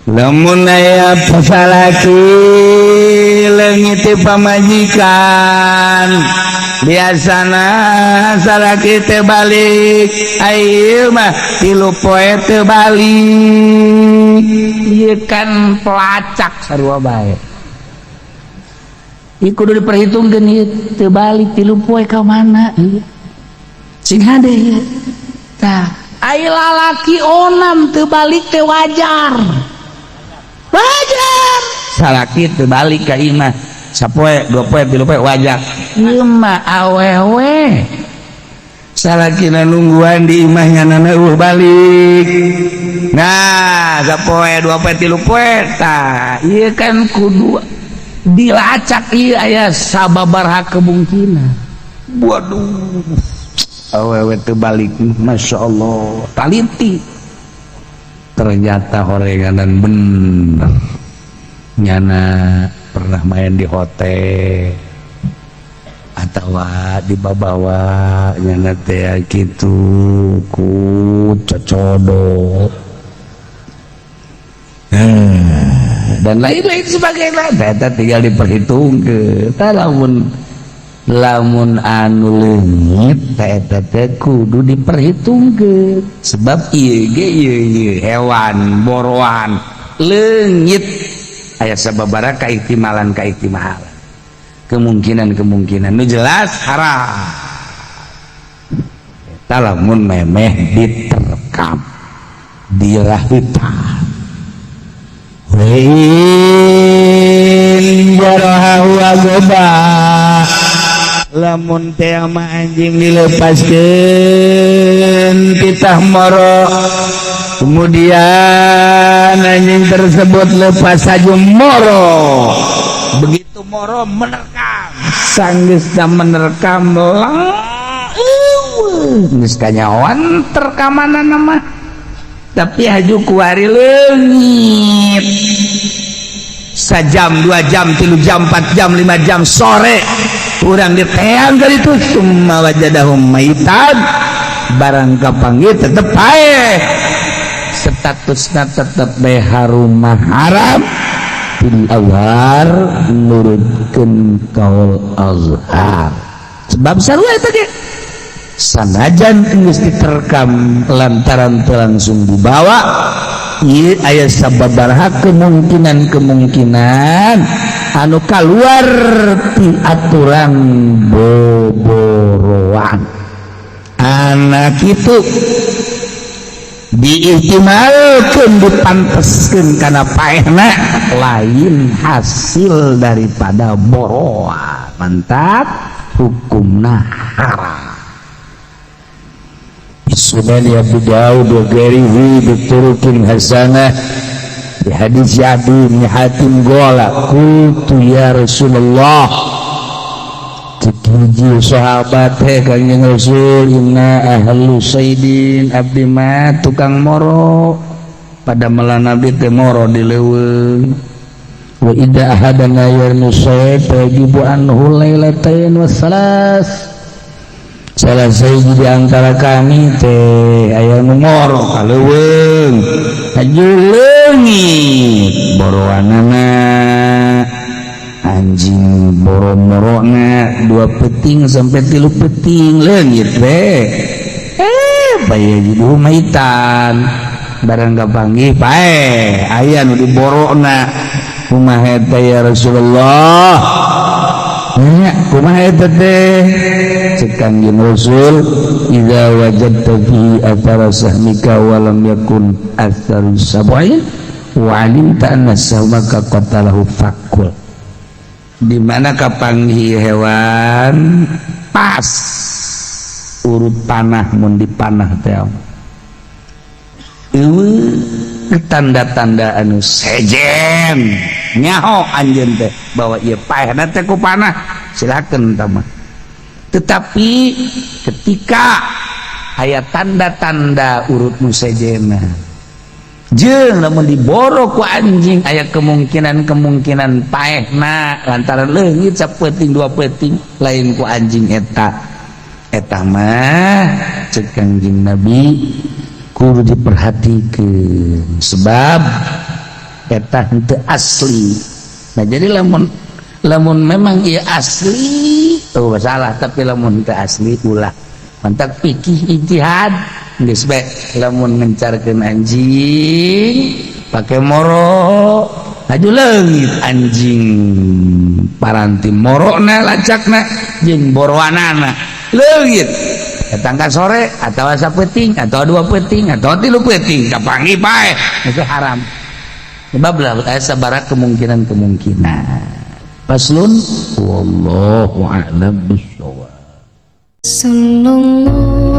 Lamun aya pasalaki leungit pamajikan biasana salaki teh balik ayeuna mah 3 poe teu balik ieu kan pelacak sarua bae ieu kudu diperhitungkeun ieu teu balik 3 poe ka mana ieu sing hade ieu tah ai lalaki onam teu balik teh wajar wajar salaki teu balik ka imah sapoe 2 poe 3 poe wajar ieu mah awewe Salakina nungguan di imahnya, nana euweuh balik. Nah, sapoe, 2 poe, 3 poe, tah ieu kan kudu dilacak. Ieu aya sababaraha kemungkinan. Waduh, awewe teu balik, Masya Allah. Taliti, ternyata horenganan bener, nyana pernah main di hotel atau dibawa nyana teh gitu ku cocodo dan lain-lain sebagainya. Eta tinggal diperhitung ke lamun lamun anu leungit eta teh kudu diperhitungkeun, sebab ieu ge ieu ieu hewan boroan leungit aya sababaraha kaihtimalan kaihtimalan, kemungkinan-kemungkinan. Nu jelas haram eta lamun memeh diterkam, dirahitan. In jarahahu agoba, lamun teh mah anjing dilepaskeun titah moro, kemudian anjing tersebut lepas saja moro, begitu moro menerkam, sanggeusna menerkam lah geus kanyahoan terkamanana mah, tapi haju kuari leungit sajam, 2 jam, 3 jam, 4 jam, 5 jam, sore urang diteang kali itu, summa wajadahum maitan, barang kapanggih tetep paeh, statusna tetep bae harumah haram fil azhar, nurutkeun kaul azhar, sebab sarua eta ge sanajan geus diterkam lantaran teu langsung dibawa, ieu aya sababaraha kemungkinan-kemungkinan anu kaluar ti aturan boboroan. Anak itu diihtimalkeun, dipanteskeun kana paehna lain hasil daripada boroan, mantap hukumna haram. Sunan Abu Dawud wa ghairihi bi turuqin hasanah di hadis Adi bin Hatim qala qultu ya Rasulullah, hiji sahabat teh, Kanjeng Rasul, inna ahlu saidin, abdi mah tukang moro, pada melan abdi teh moro di leuweung, wa idza ahadana yarmi sayd yajibu anhu lailatain wa salas, salah sahiji di antara kami teh aya nu moro ka leuweung, haju leungit boroanana anjing, boro-morona 2 peting sampai 3 peting leungit teh, bae jadi maitan, barang kapanggih pae, aya nu diborona. Kumaha eta ya Rasulullah? Nya kumaha eta teh? Cek Kangjeng Rasul, idza wajadta fi athara sahmika wa lam yakun atharu sab'in wa alimta anna sahmaka qatalahu fakul. Di mana kapanggih hewan pas urut panah, mun dipanah teh euweuh tanda-tanda anu sejen, nyaho anjeun teh bahwa ieu paehna teh ku panah, silakeun tah mah. Tetapi ketika aya tanda-tanda urut nu sejenna jeung lamun diboro ku anjing aya kemungkinan-kemungkinan paehna lantaran leungit sapeting 2 peting lain ku anjing eta, eta mah cek Kangjeng Nabi kudu diperhatikan, sebab eta henteu asli. Nah, jadi lamun lamun memang ieu asli, oh salah, tapi lamun teu asli ulah. Mantak fikih ijtihad geus bae lamun ngencarkeun anjing pake moro, haju leungit anjing, paranti morona, lacakna jeung boroanana leungit, datang ka sore atau sapeting atau 2 peting atau 3 peting kapanggih paeh, itu haram, sebab lah aya sabaraha kemungkinan-kemungkinan. Faslun, wallahu a'lam bissawab. Sallallahu